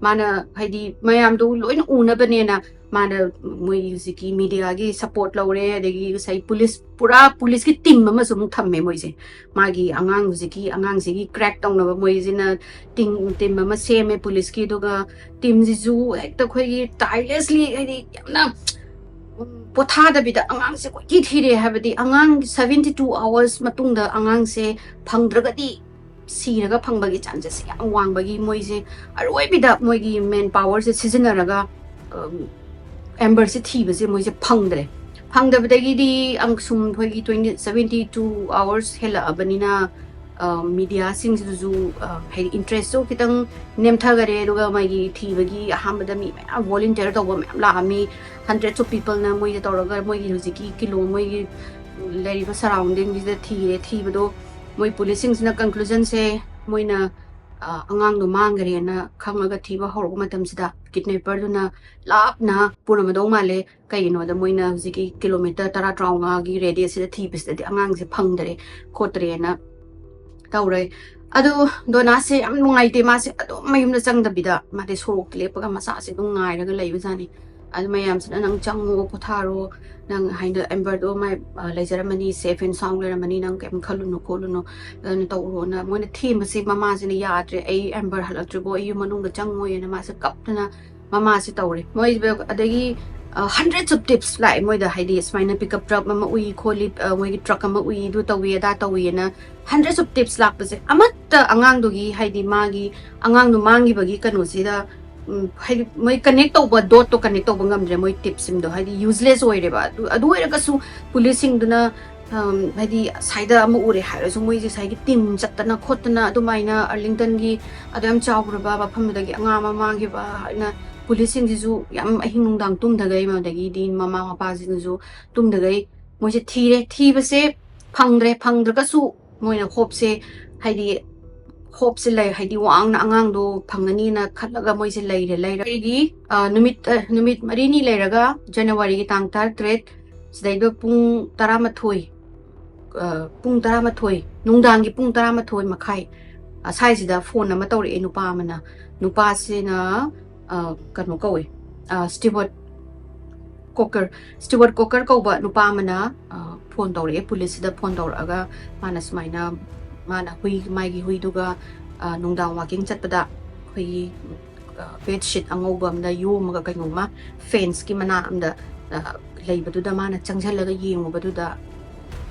ꯃꯥꯅ, ꯍꯥꯏꯗꯤ, ꯃꯌꯥꯝꯗꯣ ꯂꯣꯏꯅ ꯎꯅꯕꯅꯦꯅ ꯃꯥꯅ, ꯃꯣꯏ ꯍꯧꯖꯤꯛꯀꯤ ꯃꯤꯗꯤꯌꯥꯒꯤ ꯁꯄꯣꯔꯠ ꯂꯧꯔꯦ, ꯑꯗꯒꯤ ꯉꯁꯥꯏ ꯄꯨꯂꯤꯁ, ꯄꯨꯔꯥ ꯄꯨꯂꯤꯁꯀꯤ ꯇꯤꯝ ꯑꯃꯁꯨ ꯑꯃꯨꯛ ꯊꯝꯃꯦ ꯃꯣꯏꯁꯦ꯫ ꯃꯥꯒꯤ ꯑꯉꯥꯡ, ꯍꯧꯖꯤꯛꯀꯤ ꯑꯉꯥꯡꯁꯤꯒꯤ ꯀ꯭ꯔꯦꯛ ꯇꯧꯅꯕ ꯃꯣꯏꯁꯤꯅ ꯇꯤꯝ, ꯇꯤꯝ ꯑꯃ ꯁꯦꯝꯃꯦ ꯄꯨꯂꯤꯁꯀꯤ꯫ ꯑꯗꯨꯒ ꯇꯤꯝꯁꯤꯁꯨ ꯍꯦꯛꯇ ꯑꯩꯈꯣꯏꯒꯤ ꯇꯥꯏꯔꯦꯁꯂꯤ, ꯍꯥꯏꯗꯤ, ꯌꯥꯝꯅ, ꯎꯝ, ꯄꯣꯊꯥꯗꯕꯤꯗ ꯑꯉꯥꯡꯁꯦ ꯀꯣꯏꯊꯤ ꯊꯤꯔꯦ, ꯍꯥꯏꯕꯗꯤ ꯑꯉꯥꯡ seventy two hours ꯃꯇꯨꯡꯗ ꯑꯉꯥꯡꯁꯦ ꯐꯪꯗ꯭ꯔꯒꯗꯤ ꯁꯤꯔꯒ ꯐꯪꯕꯒꯤ ꯆꯥꯟꯁꯦꯁ ꯌꯥꯝ ꯋꯥꯡꯕꯒꯤ, ꯃꯣꯏꯁꯦ ꯑꯔꯣꯏꯕꯤꯗ ꯃꯣꯏꯒꯤ ꯃꯦꯟ ꯄꯥꯋꯔꯁꯦ ꯁꯤꯖꯤꯟꯅꯔꯒ, ꯑꯝ, ꯑꯦꯝꯕꯔꯁꯦ ꯊꯤꯕꯁꯦ ꯃꯣꯏꯁꯦ ꯐꯪꯗ꯭ꯔꯦ꯫ ꯐꯪꯗꯕꯗꯒꯤꯗꯤ ꯑꯃꯨꯛ ꯁꯨꯝ ꯑꯩꯈꯣꯏꯒꯤ twenty, seventy two hours ꯍꯦꯜꯂꯛꯑꯕꯅꯤꯅ, ꯑ, ꯃꯤꯗꯤꯌꯥꯁꯤꯡꯁꯤꯗꯁꯨ, ꯑ, ꯍꯥꯏꯗꯤ, ꯏꯟꯇꯔꯦꯁꯁꯨ ꯈꯤꯇꯪ ꯅꯦꯝꯊꯈꯔꯦ꯫ ꯑꯗꯨꯒ ꯃꯣꯏꯒꯤ ꯊꯤꯕꯒꯤ ꯑꯍꯥꯟꯕꯗ ꯃꯤ ꯃꯌꯥꯝ ꯚꯣꯂꯨꯟꯇꯤꯌꯔ ꯇꯧꯕ ꯃꯌꯥꯝ ꯂꯥꯛꯑꯝꯃꯤ꯫ Hundreds of peopleꯅ ꯃꯣꯏꯗ ꯇꯧꯔꯒ ꯃꯣꯏꯒꯤ ꯍꯧꯖꯤꯛꯀꯤ ꯀꯤꯂꯣ, ꯃꯣꯏꯒꯤ ꯂꯩꯔꯤꯕ ꯁꯔꯥꯎꯟꯗꯤꯡꯁꯤꯗ ꯊꯤꯔꯦ꯫ ꯊꯤꯕꯗꯣ ꯃꯣꯏ ꯄꯨꯂꯤꯁꯁꯤꯡꯁꯤꯅ ꯀꯟꯀ꯭ꯂꯨꯖꯟꯁꯦ, ꯃꯣꯏꯅ, ꯑ, ꯑꯉꯥꯡꯗꯣ ꯃꯥꯡꯈꯔꯦꯅ ꯈꯪꯉꯒ ꯊꯤꯕ ꯍꯧꯔꯛꯄ ꯃꯇꯝꯁꯤꯗ, ꯀꯤꯗꯅꯦꯄꯔꯗꯨꯅ ꯂꯥꯞꯅ ꯄꯨꯔꯝꯃꯗꯧ ꯃꯥꯜꯂꯦ꯫ ꯀꯩꯒꯤꯅꯣꯗ ꯃꯣꯏꯅ ꯍꯧꯖꯤꯛꯀꯤ ꯀꯤꯂꯣꯃꯤꯇꯔ ꯇꯔꯥ, ꯇꯔꯥꯃꯉꯥꯒꯤ ꯔꯦꯗꯤꯌꯁꯁꯤꯗ ꯊꯤꯕꯁꯤꯗꯗꯤ ꯑꯉꯥꯡꯁꯦ ꯐꯪꯗ꯭ꯔꯦ ꯈꯣꯠꯇ꯭ꯔꯦꯅ ꯇꯧꯔꯦ꯫ ꯑꯗꯣ ꯗꯣꯅꯥꯁꯦ ꯌꯥꯝ ꯅꯨꯡꯉꯥꯏꯇꯦ, ꯃꯥꯁꯦ ꯑꯗꯨꯝ ꯃꯌꯨꯝꯗ ꯆꯪꯗꯕꯤꯗ ꯃꯥꯗꯤ ꯁꯣꯔꯣꯛꯇ ꯂꯦꯞꯄꯒ ꯃꯆꯥꯁꯦ ꯑꯗꯨꯝ ꯉꯥꯏꯔꯒ ꯂꯩꯕꯖꯥꯠꯅꯤ꯫ ꯑꯗꯨ ꯃꯌꯥꯝꯁꯤꯅ, "ꯅꯪ ꯆꯪꯉꯣ, ꯄꯣꯊꯥꯔꯣ, ꯅꯪ ꯍꯥꯏꯅ ꯑꯦꯝꯕꯔꯗꯣ ꯃꯥꯏ, ꯑ, ꯂꯩꯖꯔꯝꯃꯅꯤ, ꯁꯦꯐ ꯑꯦꯟ ꯁꯥꯎꯟ ꯂꯩꯔꯝꯃꯅꯤ, ꯅꯪ ꯀꯩꯝ ꯈꯜꯂꯨꯅꯨ ꯈꯣꯠꯂꯨꯅꯨ, ꯑꯗꯨꯅ ꯇꯧꯔꯣꯅ" ꯃꯣꯏꯅ ꯊꯦꯝꯕꯁꯦ ꯃꯃꯥꯁꯤꯅ ꯌꯥꯗ꯭ꯔꯦ, "ꯑꯩ ꯑꯦꯝꯕꯔ ꯍꯜꯂꯛꯇ꯭ꯔꯤꯕꯣ ꯑꯩ ꯌꯨꯝ ꯃꯅꯨꯡꯗ ꯆꯪꯉꯣꯏꯅ" ꯃꯥꯁꯦ ꯀꯞꯇꯅ ꯃꯃꯥꯁꯦ ꯇꯧꯔꯦ꯫ ꯃꯣꯏ ꯑꯗꯒꯤ, ꯑ, hundreds of tips ꯂꯥꯛꯑꯦ ꯃꯣꯏꯗ, ꯍꯥꯏꯗꯤ ꯁꯨꯃꯥꯏꯅ ꯄꯤꯛꯑꯞ ꯇ꯭ꯔꯛ ꯑꯃ ꯎꯏ ꯈꯣꯠꯂꯤ, ꯑ, ꯃꯣꯏꯒꯤ ꯇ꯭ꯔꯛ ꯑꯃ ꯎꯏ, ꯑꯗꯨ ꯇꯧꯏ ꯑꯗꯥ ꯇꯧꯏꯅ hundreds of tips ꯂꯥꯛꯄꯁꯦ, ꯑꯃꯠꯇ ꯑꯉꯥꯡꯗꯨꯒꯤ, ꯍꯥꯏꯗꯤ ꯃꯥꯒꯤ ꯑꯉꯥꯡꯗꯣ ꯃꯥꯡꯈꯤꯕꯒꯤ ꯀꯩꯅꯣꯁꯤꯗ, ꯎꯝ, ꯍꯥꯏꯗꯤ ꯃꯣꯏ ꯀꯅꯦꯛ ꯇꯧꯕ, ꯗꯣꯠꯇꯣ ꯀꯅꯦꯛ ꯇꯧꯕ ꯉꯝꯗ꯭ꯔꯦ꯫ ꯃꯣꯏ ꯇꯤꯞꯁꯤꯡꯗꯣ ꯍꯥꯏꯗꯤ ꯌꯨꯁꯂꯦꯁ ꯑꯣꯏꯔꯦꯕ꯫ ꯑꯗꯨ, ꯑꯗꯨ ꯑꯣꯏꯔꯒꯁꯨ ꯄꯨꯂꯤꯁꯁꯤꯡꯗꯨꯅ, ꯑꯝ, ꯍꯥꯏꯗꯤ ꯁꯥꯏꯗ ꯑꯃ ꯎꯔꯦ ꯍꯥꯏꯔꯁꯨ ꯃꯣꯏꯁꯦ ꯉꯁꯥꯏꯒꯤ ꯇꯤꯝ ꯆꯠꯇꯅ ꯈꯣꯠꯇꯅ ꯑꯗꯨꯃꯥꯏꯅ ꯑꯥꯔꯂꯤꯡꯇꯟꯒꯤ ꯑꯗꯨ ꯌꯥꯝ ꯆꯥꯎꯈ꯭ꯔꯕ ꯃꯐꯝꯗꯨꯗꯒꯤ ꯑꯉꯥꯡ ꯑꯃ ꯃꯥꯡꯈꯤꯕ ꯍꯥꯏꯅ ꯄꯨꯂꯤꯁꯁꯤꯡꯁꯤꯁꯨ ꯌꯥꯝ ꯑꯍꯤꯡ ꯅꯨꯡꯗꯥꯡ ꯇꯨꯝꯗꯈꯩ, ꯑꯗꯒꯤꯗꯤ ꯃꯃꯥ ꯃꯄꯥꯁꯤꯡꯁꯨ ꯇꯨꯝꯗꯈꯩ ꯃꯣꯏꯁꯦ ꯊꯤꯔꯦ꯫ ꯊꯤꯕꯁꯦ ꯐꯪꯗ꯭ꯔꯦ꯫ ꯐꯪꯗ꯭ꯔꯒꯁꯨ ꯃꯣꯏꯅ ꯍꯣꯞꯁꯦ, ꯍꯥꯏꯗꯤ, ꯍꯣꯞꯁꯦ ꯂꯩ, ꯍꯥꯏꯗꯤ ꯋꯥꯡꯅ ꯑꯉꯥꯡꯗꯣ ꯐꯪꯒꯅꯤꯅ ꯈꯜꯂꯒ ꯃꯣꯏꯁꯦ ꯂꯩꯔꯦ ꯂꯩꯔꯦ ꯑꯩꯒꯤ ꯅꯨꯃꯤꯠ ꯅꯨꯃꯤꯠ ꯃꯔꯤꯅꯤ ꯂꯩꯔꯒ ꯖꯅꯋꯥꯔꯤꯒꯤ ꯇꯥꯡ ꯇꯔꯥꯇꯔꯦꯠ ꯁꯤꯗꯩꯗ ꯄꯨꯡ ꯇꯔꯥꯃꯥꯊꯣꯏ ꯄꯨꯡ ꯇꯔꯥꯃꯥꯊꯣꯏ, ꯅꯨꯡꯗꯥꯡꯒꯤ ꯄꯨꯡ ꯇꯔꯥꯃꯥꯊꯣꯏ ꯃꯈꯥꯏ ꯁ꯭ꯋꯥꯏꯁꯤꯗ ꯐꯣꯟ ꯑꯃ ꯇꯧꯔꯛꯑꯦ ꯅꯨꯄꯥ ꯑꯃꯅ꯫ ꯅꯨꯄꯥꯁꯤꯅ ꯀꯩꯅꯣ ꯀꯧꯋꯦ, ꯁ꯭ꯇꯤꯋꯔꯠ ꯀꯣꯀꯔ ꯁ꯭ꯇꯤꯋꯔꯠ ꯀꯣꯀꯔ ꯀꯧꯕ ꯅꯨꯄꯥ ꯑꯃꯅ ꯐꯣꯟ ꯇꯧꯔꯛꯑꯦ꯫ ꯄꯨꯂꯤꯁꯁꯤꯗ ꯐꯣꯟ ꯇꯧꯔꯛꯑꯒ ꯃꯥꯅ ꯁꯨꯃꯥꯏꯅ ꯃꯥꯅ ꯍꯨꯏ ꯃꯥꯒꯤ ꯍꯨꯏꯗꯨꯒ ꯅꯨꯡꯗꯥꯡ ꯋꯥꯀꯤꯡ ꯆꯠꯄꯗ ꯑꯩꯈꯣꯏꯒꯤ ꯕꯦꯗꯁꯤꯠ ꯑꯉꯧꯕ ꯑꯃꯗ ꯌꯣꯝꯃꯒ ꯀꯩꯅꯣꯝꯃ ꯐꯦꯟꯁꯀꯤ ꯃꯅꯥ ꯑꯃꯗ ꯂꯩꯕꯗꯨꯗ ꯃꯥꯅ ꯆꯪꯁꯤꯜꯂꯒ ꯌꯦꯡꯉꯨꯕꯗꯨꯗ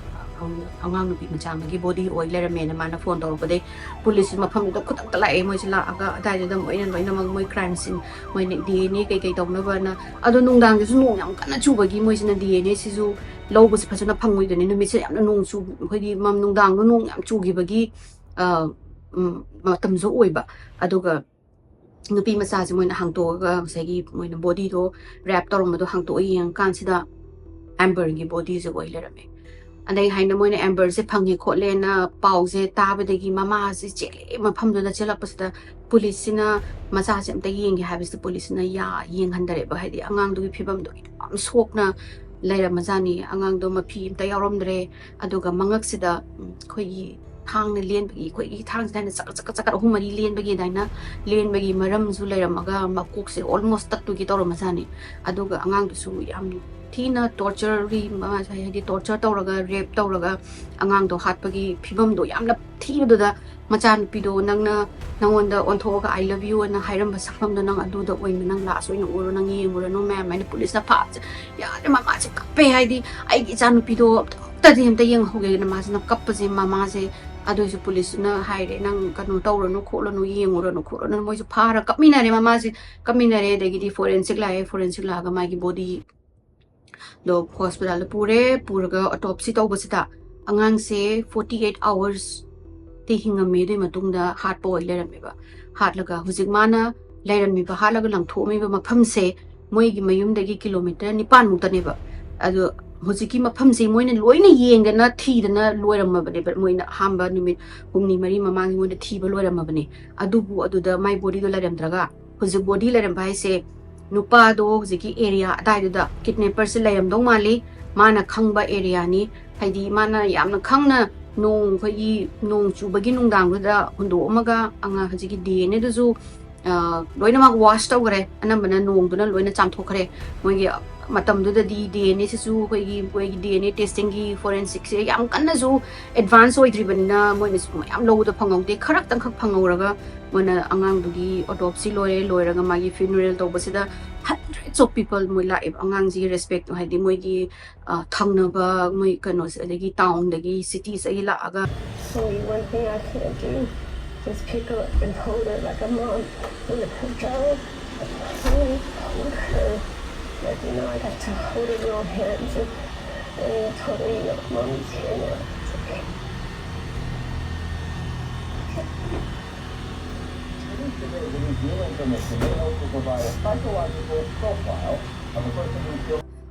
ꯑꯉꯥꯡ ꯅꯨꯄꯤ ꯃꯆꯥ ꯑꯃꯒꯤ ꯕꯣꯗꯤ ꯑꯣꯏ ꯂꯩꯔꯝꯃꯦꯅ ꯃꯥꯅ ꯐꯣꯟ ꯇꯧꯔꯛꯄꯗꯩ ꯄꯨꯂꯤꯁꯁꯤ ꯃꯐꯝꯗꯨꯗ ꯈꯨꯗꯛꯇ ꯂꯥꯛꯑꯦ꯫ ꯃꯣꯏꯁꯤ ꯂꯥꯛꯑꯒ ꯑꯗꯥꯏꯗꯨꯗ ꯂꯣꯏꯅ ꯂꯣꯏꯅꯃꯛ ꯃꯣꯏ ꯀ꯭ꯔꯥꯏꯝ ꯁꯤꯟ, ꯃꯣꯏꯅ ꯗꯤ ꯑꯦꯟ ꯑꯦ ꯀꯩꯀꯩ ꯇꯧꯅꯕꯅ꯫ ꯑꯗꯣ ꯅꯨꯡꯗꯥꯡꯗꯁꯨ ꯅꯣꯡ ꯌꯥꯝ ꯀꯟꯅ ꯆꯨꯕꯒꯤ ꯃꯣꯏꯁꯤꯅ ꯗꯤ ꯑꯦꯟ ꯑꯦ ꯁꯤꯁꯨ ꯂꯧꯕꯁꯦ ꯐꯖꯅ ꯐꯪꯉꯣꯏꯗꯣꯏꯅꯤ꯫ ꯅꯨꯃꯤꯠꯁꯦ ꯌꯥꯝꯅ ꯅꯣꯡ ꯆꯨ ꯑꯩꯈꯣꯏꯒꯤ ꯅꯨꯡꯗꯥꯡꯗꯣ ꯅꯣꯡ ꯌꯥꯝ ꯆꯨꯈꯤꯕꯒꯤ ꯃꯇꯝꯁꯨ ꯑꯣꯏꯕ꯫ ꯑꯗꯨꯒ ꯅꯨꯄꯤ ꯃꯆꯥꯁꯦ ꯃꯣꯏꯅ ꯍꯥꯡꯇꯣꯛꯑꯒ ꯉꯁꯥꯏꯒꯤ ꯃꯣꯏꯅ ꯕꯣꯗꯤꯗꯣ ꯔꯦꯞ ꯇꯧꯔꯝꯕꯗꯣ ꯍꯥꯡꯇꯣꯛꯑ ꯌꯦꯡꯉꯀꯥꯟꯁꯤꯗ ꯑꯦꯝꯕꯔꯒꯤ ꯕꯣꯗꯤꯁꯦ ꯑꯣꯏ ꯂꯩꯔꯝꯃꯦ꯫ ꯑꯗꯩ ꯍꯥꯏꯅ ꯃꯣꯏꯅ ꯑꯦꯝꯕꯔꯁꯦ ꯐꯪꯉꯦ ꯈꯣꯠꯂꯦꯅ ꯄꯥꯎꯁꯦ ꯇꯥꯕꯗꯒꯤ ꯃꯃꯥꯁꯦ ꯆꯦꯜꯂꯦ ꯃꯐꯝꯗꯨꯗ꯫ ꯆꯦꯜꯂꯛꯄꯁꯤꯗ ꯄꯨꯂꯤꯁꯁꯤꯅ ꯃꯆꯥꯁꯦ ꯑꯝꯇ ꯌꯦꯡꯒꯦ ꯍꯥꯏꯕꯁꯤꯗ ꯄꯨꯂꯤꯁꯁꯤꯅ ꯌꯥ ꯌꯦꯡꯍꯟꯗꯔꯦꯕ꯫ ꯍꯥꯏꯗꯤ ꯑꯉꯥꯡꯗꯨꯒꯤ ꯐꯤꯕꯝꯗꯣ ꯌꯥꯝ ꯁꯣꯛꯅ ꯂꯩꯔꯝꯃꯖꯥꯠꯅꯤ꯫ ꯑꯉꯥꯡꯗꯣ ꯃꯐꯤ ꯑꯝꯇ ꯌꯥꯎꯔꯝꯗ꯭ꯔꯦ꯫ ꯑꯗꯨꯒ ꯃꯉꯛꯁꯤꯗ ꯑꯩꯈꯣꯏꯒꯤ ꯊꯥꯡꯅ ꯂꯦꯟꯕꯒꯤ, ꯑꯩꯈꯣꯏꯒꯤ ꯊꯥꯡꯁꯤꯗ ꯍꯥꯏꯅ ꯆꯀꯠ ꯆꯀꯠ ꯆꯀꯠ ꯑꯍꯨꯝ ꯃꯔꯤ ꯂꯦꯟꯕꯒꯤ ꯑꯗꯨꯃꯥꯏꯅ ꯂꯦꯟꯕꯒꯤ ꯃꯔꯝꯁꯨ ꯂꯩꯔꯝꯃꯒ ꯃꯀꯣꯛꯁꯦ ꯑꯣꯜꯃꯣꯁ ꯇꯠꯇꯨꯒꯤ ꯇꯧꯔꯝꯃꯖꯥꯠꯅꯤ꯫ ꯑꯗꯨꯒ ꯑꯉꯥꯡꯗꯨꯁꯨ ꯌꯥꯝ ꯊꯤꯅ ꯇꯣꯔꯆꯔꯒꯤ ꯍꯥꯏꯗꯤ ꯇꯣꯔꯆꯔ ꯇꯧꯔꯒ ꯔꯦꯞ ꯇꯧꯔꯒ ꯑꯉꯥꯡꯗꯣ ꯍꯥꯠꯄꯒꯤ ꯐꯤꯕꯝꯗꯣ ꯌꯥꯝꯅ ꯊꯤꯕꯗꯨꯗ ꯃꯆꯥꯅꯨꯄꯤꯗꯣ ꯅꯪꯅ ꯅꯪꯉꯣꯟꯗ ꯑꯣꯟꯊꯣꯛꯑꯒ "I love you" ꯑꯅ ꯍꯥꯏꯔꯝꯕ ꯁꯛꯐꯝꯗꯣ ꯅꯪ ꯑꯗꯨꯗ ꯑꯣꯏꯅ ꯅꯪ ꯂꯥꯁ ꯑꯣꯏꯅ ꯎꯔꯣ, ꯅꯪ ꯌꯦꯡꯉꯨꯔꯅꯨ ꯃꯌꯥꯝ ꯍꯥꯏꯅ ꯄꯨꯂꯤꯁꯅ ꯐꯥꯕꯁꯦ꯫ ꯌꯥꯔꯦ, ꯃꯃꯥꯁꯦ ꯀꯞꯄꯦ꯫ ꯍꯥꯏꯗꯤ ꯑꯩꯒꯤ ꯏꯆꯥꯅꯨꯄꯤꯗꯣ ꯑꯝꯇꯗꯤ ꯑꯝꯇ ꯌꯦꯡꯍꯧꯒꯦꯅ ꯃꯥꯁꯤꯅ ꯀꯞꯄꯁꯦ꯫ ꯃꯃꯥꯁꯦ ꯑꯗꯨꯏꯁꯨ ꯄꯨꯂꯤꯁꯇꯨꯅ ꯍꯥꯏꯔꯦ, "ꯅꯪ ꯀꯩꯅꯣ ꯇꯧꯔꯅꯨ ꯈꯣꯠꯂꯅꯨ, ꯌꯦꯡꯉꯨꯔꯅꯨ ꯈꯣꯠꯂꯅꯨ"꯫ ꯃꯣꯏꯁꯨ ꯐꯥꯔ ꯀꯞꯃꯤꯟꯅꯔꯦ꯫ ꯃꯃꯥꯁꯦ ꯀꯞꯃꯤꯟꯅꯔꯦ꯫ ꯑꯗꯒꯤꯗꯤ ꯐꯣꯔꯦꯟꯁꯤꯛ ꯂꯥꯛꯑꯦ꯫ ꯐꯣꯔꯦꯟꯁꯤꯛ ꯂꯥꯛꯑꯒ ꯃꯥꯒꯤ ꯕꯣꯗꯤ ꯗꯣ ꯍꯣꯁꯄꯤꯇꯥꯜꯗ ꯄꯨꯔꯦ꯫ ꯄꯨꯔꯒ ꯑꯣꯇꯣꯞꯁꯤ ꯇꯧꯕꯁꯤꯗ ꯑꯉꯥꯡꯁꯦ forty eight hours ꯇꯤ ꯍꯤꯡꯉꯝꯃꯦ꯫ ꯑꯗꯨꯒꯤ ꯃꯇꯨꯡꯗ ꯍꯥꯠꯄ ꯑꯣꯏ ꯂꯩꯔꯝꯃꯦꯕ꯫ ꯍꯥꯠꯂꯒ ꯍꯧꯖꯤꯛ ꯃꯥꯅ ꯂꯩꯔꯝꯃꯤꯕ, ꯍꯥꯠꯂꯒ ꯂꯪꯊꯣꯛꯑꯝꯃꯤꯕ ꯃꯐꯝꯁꯦ ꯃꯣꯏꯒꯤ ꯃꯌꯨꯝꯗꯒꯤ ꯀꯤꯂꯣꯃꯤꯇꯔ ꯅꯤꯄꯥꯟ ꯃꯨꯛꯇꯅꯦꯕ꯫ ꯑꯗꯣ ꯍꯧꯖꯤꯛꯀꯤ ꯃꯐꯝꯁꯦ ꯃꯣꯏꯅ ꯂꯣꯏꯅ ꯌꯦꯡꯗꯅ ꯊꯤꯗꯅ ꯂꯣꯏꯔꯝꯃꯕꯅꯦꯕ꯫ ꯃꯣꯏꯅ ꯑꯍꯥꯟꯕ ꯅꯨꯃꯤꯠ ꯍꯨꯝꯅꯤ ꯃꯔꯤ ꯃꯃꯥꯡꯒꯤ ꯃꯣꯏꯅ ꯊꯤꯕ ꯂꯣꯏꯔꯝꯃꯕꯅꯦ꯫ ꯑꯗꯨꯕꯨ ꯑꯗꯨꯗ ꯃꯥꯏ ꯕꯣꯗꯤꯗꯣ ꯂꯩꯔꯝꯗ꯭ꯔꯒ ꯍꯧꯖꯤꯛ ꯕꯣꯗꯤ ꯂꯩꯔꯝꯕ ꯍꯥꯏꯁꯦ ꯅꯨꯄꯥꯗꯣ ꯍꯧꯖꯤꯛꯀꯤ ꯑꯦꯔꯤꯌꯥ ꯑꯗꯥꯏꯗꯨꯗ ꯀꯤꯗꯅꯦꯄꯔꯁꯦ ꯂꯩꯔꯝꯗꯧ ꯃꯥꯜꯂꯤ꯫ ꯃꯥꯅ ꯈꯪꯕ ꯑꯦꯔꯤꯌꯥꯅꯤ꯫ ꯍꯥꯏꯗꯤ ꯃꯥꯅ ꯌꯥꯝꯅ ꯈꯪꯅ ꯅꯣꯡ, ꯑꯩꯈꯣꯏꯒꯤ ꯅꯣꯡ ꯆꯨꯕꯒꯤ ꯅꯨꯡꯗꯥꯡꯗꯨꯗ ꯍꯨꯟꯗꯣꯛꯑꯝꯃꯒ ꯑꯉꯥꯡ ꯍꯧꯖꯤꯛꯀꯤ ꯗꯤ ꯑꯦꯟ ꯑꯦꯗꯨꯁꯨ ꯂꯣꯏꯅꯃꯛ ꯋꯥꯁ ꯇꯧꯈ꯭ꯔꯦ꯫ ꯑꯅꯝꯕꯅ ꯅꯣꯡꯗꯨꯅ ꯂꯣꯏꯅ ꯆꯥꯝꯊꯣꯛꯈ꯭ꯔꯦ꯫ ꯃꯣꯏꯒꯤ ꯃꯇꯝꯗꯨꯗꯗꯤ ꯗꯤ ꯑꯦꯟ ꯑꯦꯁꯤꯁꯨ ꯑꯩꯈꯣꯏꯒꯤ ꯃꯣꯏꯒꯤ ꯗꯤ ꯑꯦꯟ ꯑꯦ ꯇꯦꯁꯇꯤꯡꯒꯤ ꯐꯣꯔꯦꯟꯁꯤꯛꯁꯦ ꯌꯥꯝ ꯀꯟꯅꯁꯨ ꯑꯦꯗꯚꯥꯟꯁ ꯑꯣꯏꯗ꯭ꯔꯤꯕꯅꯤꯅ ꯃꯣꯏꯅꯁꯨ ꯃꯌꯥꯝ ꯂꯧꯕꯗ ꯐꯪꯍꯧꯗꯦ꯫ ꯈꯔꯛꯇꯪꯈꯛ ꯐꯪꯍꯧꯔꯒ ꯃꯣꯏꯅ ꯑꯉꯥꯡꯗꯨꯒꯤ ꯑꯣꯇꯣꯞꯁꯤ ꯂꯣꯏꯔꯦ꯫ ꯂꯣꯏꯔꯒ ꯃꯥꯒꯤ ꯐ꯭ꯌꯨꯅꯔꯦꯜ ꯇꯧꯕꯁꯤꯗ ꯍꯟꯗ꯭ꯔꯦꯠꯁ ꯑꯣꯐ ꯄꯤꯄꯜ ꯃꯣꯏ ꯂꯥꯛꯑꯦꯕ꯫ ꯑꯉꯥꯡꯁꯤꯒꯤ ꯔꯦꯁꯄꯦꯛ ꯍꯥꯏꯗꯤ ꯃꯣꯏꯒꯤ ꯊꯪꯅꯕ ꯃꯣꯏ ꯀꯩꯅꯣꯁꯦ ꯑꯗꯒꯤ ꯇꯥꯎꯟꯗꯒꯤ ꯁꯤꯇꯤꯁꯇꯒꯤ ꯂꯥꯛꯑꯒ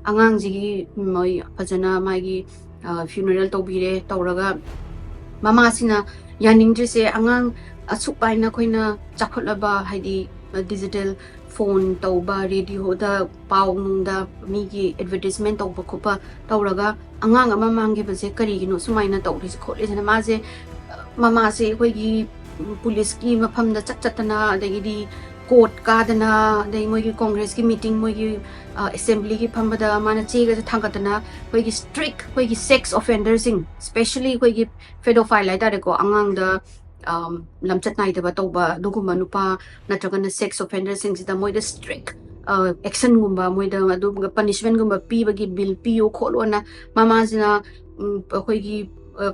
ꯑꯉꯥꯡꯁꯤꯒꯤ ꯃꯣꯏ ꯐꯖꯅ ꯃꯥꯒꯤ ꯐ꯭ꯌꯨꯅꯔꯦꯜ ꯇꯧꯕꯤꯔꯦ꯫ ꯇꯧꯔꯒ ꯃꯃꯥꯁꯤꯅ ꯌꯥꯅꯤꯡꯗ꯭ꯔꯤꯁꯦ, ꯑꯉꯥꯡ ꯑꯁꯨꯛ ꯍꯥꯏꯅ ꯑꯩꯈꯣꯏꯅ ꯆꯥꯎꯈꯠꯂꯕ ꯍꯥꯏꯗꯤ ꯗꯤꯖꯤꯇꯦꯜ ꯐꯣꯟ ꯇꯧꯕ, ꯔꯦꯗꯤꯑꯣꯗ ꯄꯥꯎ ꯅꯨꯡꯗ ꯃꯤꯒꯤ ꯑꯦꯗꯚꯔꯇꯤꯁꯃꯦꯟ ꯇꯧꯕ ꯈꯣꯠꯄ ꯇꯧꯔꯒ ꯑꯉꯥꯡ ꯑꯃ ꯃꯥꯡꯈꯤꯕꯁꯦ ꯀꯔꯤꯒꯤꯅꯣ ꯁꯨꯃꯥꯏꯅ ꯇꯧꯔꯤꯁꯦ ꯈꯣꯠꯂꯤꯁꯤꯅ ꯃꯥꯁꯦ, ꯃꯃꯥꯁꯦ ꯑꯩꯈꯣꯏꯒꯤ ꯄꯨꯂꯤꯁꯀꯤ ꯃꯐꯝꯗ ꯆꯠ ꯆꯠꯇꯅ ꯑꯗꯒꯤꯗꯤ ꯀꯣꯔꯠ ꯀꯥꯗꯅ ꯑꯗꯩ ꯃꯣꯏꯒꯤ ꯀꯣꯡꯒ꯭ꯔꯦꯁꯀꯤ ꯃꯤꯇꯤꯡ ꯃꯣꯏꯒꯤ ꯑꯦꯁꯦꯝꯕ꯭ꯂꯤꯒꯤ ꯐꯝꯕꯗ ꯃꯥꯅ ꯆꯦꯒꯁꯦ ꯊꯥꯡꯒꯠꯇꯅ ꯑꯩꯈꯣꯏꯒꯤ ꯁ꯭ꯇ꯭ꯔꯤꯛ ꯑꯩꯈꯣꯏꯒꯤ ꯁꯦꯛꯁ ꯑꯣꯐꯦꯟꯗꯔꯁꯤꯡ, ꯁ꯭ꯄꯦꯁꯦꯜꯂꯤ ꯑꯩꯈꯣꯏꯒꯤ ꯐꯦꯗꯣꯐꯥꯏꯜ ꯍꯥꯏꯇꯥꯔꯦꯀꯣ, ꯑꯉꯥꯡꯗ ꯂꯝꯆꯠ ꯅꯥꯏꯗꯕ ꯇꯧꯕ ꯑꯗꯨꯒꯨꯝꯕ ꯅꯨꯄꯥ ꯅꯠꯇ꯭ꯔꯒꯅ ꯁꯦꯛꯁ ꯑꯣꯐꯦꯟꯗꯔꯁꯤꯡꯁꯤꯗ ꯃꯣꯏꯗ ꯁ꯭ꯇ꯭ꯔꯤꯛ ꯑꯦꯛꯁꯟꯒꯨꯝꯕ ꯃꯣꯏꯗ ꯑꯗꯨꯒꯨꯝꯕ ꯄꯅꯤꯁꯃꯦꯟꯒꯨꯝꯕ ꯄꯤꯕꯒꯤ ꯕꯤꯜ ꯄꯤꯌꯨ ꯈꯣꯠꯂꯣꯅ ꯃꯃꯥꯁꯤꯅ ꯑꯩꯈꯣꯏꯒꯤ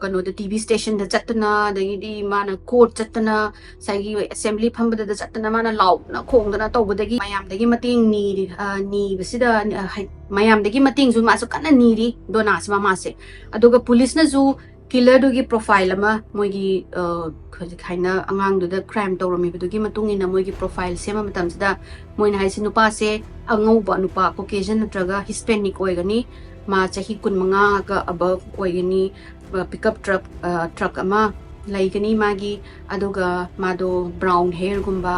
ꯀꯩꯅꯣꯗ ꯇꯤ ꯚꯤ ꯁ꯭ꯇꯦꯁꯟꯗ ꯆꯠꯇꯅ ꯑꯗꯒꯤꯗꯤ ꯃꯥꯅ ꯀꯣꯔꯠ ꯆꯠꯇꯅ ꯉꯁꯥꯏꯒꯤ ꯑꯦꯁꯦꯝꯕ꯭ꯂꯤ ꯐꯝꯕꯗꯗ ꯆꯠꯇꯅ ꯃꯥꯅ ꯂꯥꯎꯗꯅ ꯈꯣꯡꯗꯅ ꯇꯧꯕꯗꯒꯤ ꯃꯌꯥꯝꯗꯒꯤ ꯃꯇꯦꯡ ꯅꯤꯔꯤ꯫ ꯅꯤꯕꯁꯤꯗ ꯃꯌꯥꯝꯗꯒꯤ ꯃꯇꯦꯡꯁꯨ ꯃꯥꯁꯨ ꯀꯟꯅ ꯅꯤꯔꯤ ꯗꯣꯅꯥꯁꯤ ꯃꯃꯥꯁꯦ꯫ ꯑꯗꯨꯒ ꯄꯨꯂꯤꯁꯅꯁꯨ ꯀꯤꯂꯔꯗꯨꯒꯤ ꯄ꯭ꯔꯣꯐꯥꯏꯜ ꯑꯃ ꯃꯣꯏꯒꯤ ꯍꯧꯖꯤꯛ ꯍꯥꯏꯅ ꯑꯉꯥꯡꯗꯨꯗ ꯀ꯭ꯔꯥꯏꯝ ꯇꯧꯔꯝꯃꯤꯕꯗꯨꯒꯤ ꯃꯇꯨꯡ ꯏꯟꯅ ꯃꯣꯏꯒꯤ ꯄ꯭ꯔꯣꯐꯥꯏꯜ ꯁꯦꯝꯕ ꯃꯇꯝꯁꯤꯗ ꯃꯣꯏꯅ ꯍꯥꯏꯁꯦ ꯅꯨꯄꯥꯁꯦ ꯑꯉꯧꯕ ꯅꯨꯄꯥ, ꯀꯣꯀꯦꯖꯟ ꯅꯠꯇ꯭ꯔꯒ ꯍꯤꯁꯄꯦꯅꯤꯛ ꯑꯣꯏꯒꯅꯤ꯫ ꯃꯥ ꯆꯍꯤ ꯀꯨꯟꯃꯉꯥꯒ ꯑꯕꯞ ꯑꯣꯏꯒꯅꯤ꯫ ꯄꯤꯀꯞ ꯇ꯭ꯔꯛ ꯇ꯭ꯔꯛ ꯑꯃ ꯂꯩꯒꯅꯤ ꯃꯥꯒꯤ꯫ ꯑꯗꯨꯒ ꯃꯥꯗꯣ ꯕ꯭ꯔꯥꯎꯟ ꯍꯦꯌꯔꯒꯨꯝꯕ,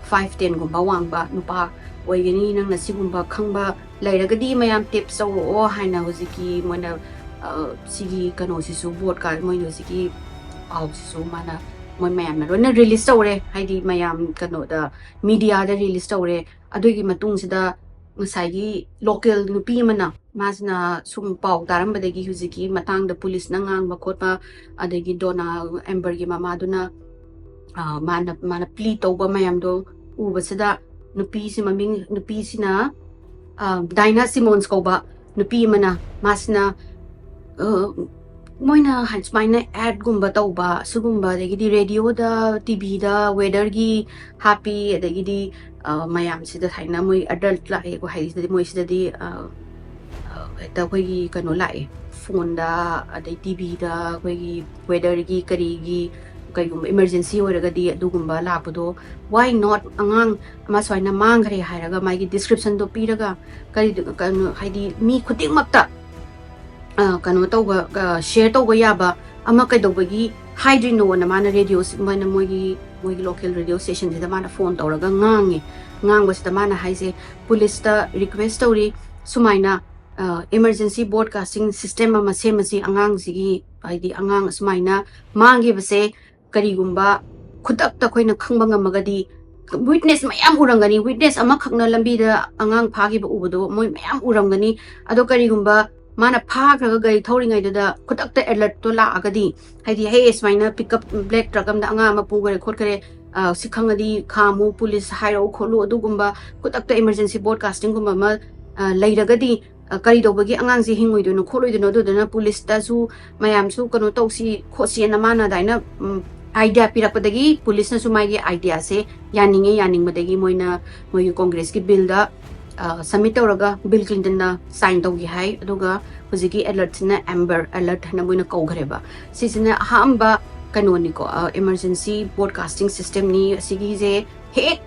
ꯐꯥꯏꯚ ꯇꯦꯟꯒꯨꯝꯕ ꯋꯥꯡꯕ ꯅꯨꯄꯥ ꯑꯣꯏꯒꯅꯤ꯫ ꯅꯪꯅ ꯁꯤꯒꯨꯝꯕ ꯈꯪꯕ ꯂꯩꯔꯒꯗꯤ ꯃꯌꯥꯝ ꯇꯤꯞꯁ ꯇꯧꯔꯛꯑꯣ ꯍꯥꯏꯅ ꯍꯧꯖꯤꯛꯀꯤ ꯃꯣꯏꯅ ꯁꯤꯒꯤ ꯀꯩꯅꯣꯁꯤꯁꯨ, ꯕꯣꯠꯀꯥ ꯃꯣꯏ ꯍꯧꯖꯤꯛꯀꯤ ꯄꯥꯎꯁꯤꯁꯨ ꯃꯥꯅ, ꯃꯣꯏ ꯃꯌꯥꯝꯅ ꯂꯣꯏꯅ ꯔꯤꯂꯤꯁ ꯇꯧꯔꯦ, ꯍꯥꯏꯗꯤ ꯃꯌꯥꯝ ꯀꯩꯅꯣꯗ, ꯃꯤꯗꯤꯌꯥꯗ ꯔꯤꯂꯤꯁ ꯇꯧꯔꯦ꯫ ꯑꯗꯨꯒꯤ ꯃꯇꯨꯡꯁꯤꯗ ꯉꯁꯥꯏꯒꯤ ꯂꯣꯀꯦꯜ ꯅꯨꯄꯤ ꯑꯃꯅ, ꯃꯥꯁꯤꯅ ꯁꯨꯝ ꯄꯥꯎ ꯇꯥꯔꯝꯕꯗꯒꯤ ꯍꯧꯖꯤꯛꯀꯤ ꯃꯇꯥꯡꯗ ꯄꯨꯂꯤꯁꯅ ꯉꯥꯡꯕ ꯈꯣꯠꯄ, ꯑꯗꯒꯤ ꯗꯣꯅꯥ ꯑꯦꯝꯕꯔꯒꯤ ꯃꯃꯥꯗꯨꯅ ꯃꯥꯅ ꯃꯥꯅ ꯄ꯭ꯂꯤ ꯇꯧꯕ ꯃꯌꯥꯝꯗꯣ ꯎꯕꯁꯤꯗ, ꯅꯨꯄꯤꯁꯤ ꯃꯃꯤꯡ, ꯅꯨꯄꯤꯁꯤꯅ ꯗꯥꯏꯅꯥ ꯁꯤꯃꯣꯟꯁ ꯀꯧꯕ ꯅꯨꯄꯤ ꯑꯃꯅ, ꯃꯥꯁꯤꯅ ꯃꯣꯏꯅ ꯁꯨꯃꯥꯏꯅ ꯑꯦꯗꯀꯨꯝꯕ ꯇꯧꯕ ꯁꯤꯒꯨꯝꯕ, ꯑꯗꯒꯤꯗꯤ ꯔꯦꯗꯤꯑꯣꯗ, ꯇꯤꯚꯤꯗ ꯋꯦꯗꯔꯒꯤ ꯍꯥꯞꯄꯤ, ꯑꯗꯒꯤꯗꯤ ꯃꯌꯥꯝꯁꯤꯗ ꯁꯨꯃꯥꯏꯅ ꯃꯣꯏ ꯑꯦꯗꯜꯠ ꯂꯥꯛꯑꯦꯀꯣ, ꯍꯥꯏꯗꯤ ꯁꯤꯗꯗꯤ, ꯃꯣꯏꯁꯤꯗꯗꯤ ꯍꯦꯛꯇ ꯑꯩꯈꯣꯏꯒꯤ ꯀꯩꯅꯣ ꯂꯥꯛꯑꯦ, ꯐꯣꯟꯗ, ꯑꯗꯩ ꯇꯤꯚꯤꯗ ꯑꯩꯈꯣꯏꯒꯤ ꯋꯦꯗꯔꯒꯤ ꯀꯔꯤꯒꯤ ꯀꯩꯒꯨꯝꯕ ꯏꯃꯔꯖꯦꯟꯁꯤ ꯑꯣꯏꯔꯒꯗꯤ ꯑꯗꯨꯒꯨꯝꯕ ꯂꯥꯛꯄꯗꯣ, why not ꯑꯉꯥꯡ ꯑꯃ ꯁꯨꯃꯥꯏꯅ ꯃꯥꯡꯈ꯭ꯔꯦ ꯍꯥꯏꯔꯒ ꯃꯥꯒꯤ ꯗꯤꯁꯀ꯭ꯔꯤꯞꯁꯟꯗꯣ ꯄꯤꯔꯒ, ꯀꯔꯤ ꯀꯩꯅꯣ, ꯍꯥꯏꯗꯤ ꯃꯤ ꯈꯨꯗꯤꯡꯃꯛꯇ ꯀꯩꯅꯣ ꯇꯧꯕ, ꯁꯤꯌꯔ ꯇꯧꯕ ꯌꯥꯕ ꯑꯃ ꯀꯩꯗꯧꯕꯒꯤ ꯍꯥꯏꯗ꯭ꯔꯤꯅꯣꯅ ꯃꯥꯅ ꯔꯦꯗꯤꯑꯣ, ꯃꯥꯅ ꯃꯣꯏꯒꯤ ꯃꯣꯏꯒꯤ ꯂꯣꯀꯦꯜ ꯔꯦꯗꯤꯑꯣ ꯁ꯭ꯇꯦꯁꯟꯁꯤꯗ ꯃꯥꯅ ꯐꯣꯟ ꯇꯧꯔꯒ ꯉꯥꯡꯉꯦ꯫ ꯉꯥꯡꯕꯁꯤꯗ ꯃꯥꯅ ꯍꯥꯏꯁꯦ, ꯄꯨꯂꯤꯁꯇ ꯔꯤꯀ꯭ꯋꯦꯁ ꯇꯧꯔꯤ, ꯁꯨꯃꯥꯏꯅ ꯏꯃꯔꯖꯦꯟꯁꯤ ꯕ꯭ꯔꯣꯗꯀꯥꯁꯇꯤꯡ ꯁꯤꯁꯇꯦꯝ ꯑꯃ ꯁꯦꯝꯃꯁꯤ, ꯑꯉꯥꯡꯁꯤꯒꯤ, ꯍꯥꯏꯗꯤ ꯑꯉꯥꯡ ꯑꯁꯨꯃꯥꯏꯅ ꯃꯥꯡꯈꯤꯕꯁꯦ ꯀꯔꯤꯒꯨꯝꯕ ꯈꯨꯗꯛꯇ ꯑꯩꯈꯣꯏꯅ ꯈꯪꯕ ꯉꯝꯃꯒꯗꯤ, ꯋꯤꯠꯅꯦꯁ ꯃꯌꯥꯝ ꯎꯔꯝꯒꯅꯤ, ꯋꯤꯠꯅꯦꯁ ꯑꯃꯈꯛꯅ ꯂꯝꯕꯤꯗ ꯑꯉꯥꯡ ꯐꯥꯈꯤꯕ ꯎꯕꯗꯣ ꯃꯣꯏ ꯃꯌꯥꯝ ꯎꯔꯝꯒꯅꯤ꯫ ꯑꯗꯣ ꯀꯔꯤꯒꯨꯝꯕ ꯃꯥꯅ ꯐꯥꯈ꯭ꯔꯒ ꯒꯥꯔꯤ ꯊꯧꯔꯤꯉꯩꯗꯨꯗ ꯈꯨꯗꯛꯇ ꯑꯦꯂꯔꯠꯇꯣ ꯂꯥꯛꯑꯒꯗꯤ, ꯍꯥꯏꯗꯤ, "ꯍꯦ, ꯁꯨꯃꯥꯏꯅ ꯄꯤꯛꯀꯞ ꯕ꯭ꯂꯦꯛ ꯇ꯭ꯔꯛ ꯑꯃꯗ ꯑꯉꯥꯡ ꯑꯃ ꯄꯨꯈ꯭ꯔꯦ ꯈꯣꯠꯈ꯭ꯔꯦ, ꯁꯤ ꯈꯪꯉꯗꯤ ꯈꯥꯝꯃꯨ, ꯄꯨꯂꯤꯁ ꯍꯥꯏꯔꯛꯎ ꯈꯣꯠꯂꯨ", ꯑꯗꯨꯒꯨꯝꯕ ꯈꯨꯗꯛꯇ ꯏꯃꯔꯖꯦꯟꯁꯤ ꯕ꯭ꯔꯣꯗꯀꯥꯁꯇꯤꯡꯒꯨꯝꯕ ꯑꯃ ꯂꯩꯔꯒꯗꯤ, ꯀꯔꯤ ꯇꯧꯕꯒꯤ ꯑꯉꯥꯡꯁꯦ ꯍꯤꯡꯉꯣꯏꯗꯣꯏꯅꯣ ꯈꯣꯠꯂꯣꯏꯗꯣꯏꯅꯣ, ꯑꯗꯨꯗꯨꯅ ꯄꯨꯂꯤꯁꯇꯁꯨ ꯃꯌꯥꯝꯁꯨ ꯀꯩꯅꯣ ꯇꯧꯁꯤ ꯈꯣꯠꯁꯤꯅ ꯃꯥꯅ ꯑꯗꯨꯃꯥꯏꯅ ꯑꯥꯏꯗꯤꯌꯥ ꯄꯤꯔꯛꯄꯗꯒꯤ ꯄꯨꯂꯤꯁꯅꯁꯨ ꯃꯥꯒꯤ ꯑꯥꯏꯗꯤꯌꯥꯁꯦ ꯌꯥꯅꯤꯡꯉꯦ, ꯌꯥꯅꯤꯡꯕꯗꯒꯤ ꯃꯣꯏꯅ ꯃꯣꯏꯒꯤ ꯀꯣꯡꯒ꯭ꯔꯦꯁꯀꯤ ꯕꯤꯜꯗ ꯁꯕꯃꯤꯠ ꯇꯧꯔꯒ ꯕꯤꯜ ꯀ꯭ꯂꯤꯟꯇꯟꯅ ꯁꯥꯏꯟ ꯇꯧꯈꯤ ꯍꯥꯏ꯫ ꯑꯗꯨꯒ ꯍꯧꯖꯤꯛꯀꯤ ꯑꯦꯂꯔꯠꯁꯤꯅ ꯑꯦꯝꯕꯔ ꯑꯦꯂꯔꯠ ꯍꯥꯏꯅ ꯃꯣꯏꯅ ꯀꯧꯈ꯭ꯔꯦꯕ꯫ ꯁꯤꯁꯤꯅ ꯑꯍꯥꯟꯕ ꯀꯩꯅꯣꯅꯤꯀꯣ, ꯏꯃꯔꯖꯦꯟꯁꯤ ꯕ꯭ꯔꯣꯗꯀꯥꯁꯇꯤꯡ ꯁꯤꯁꯇꯦꯝꯅꯤ꯫ ꯑꯁꯤꯒꯤꯁꯦ ꯍꯦꯛ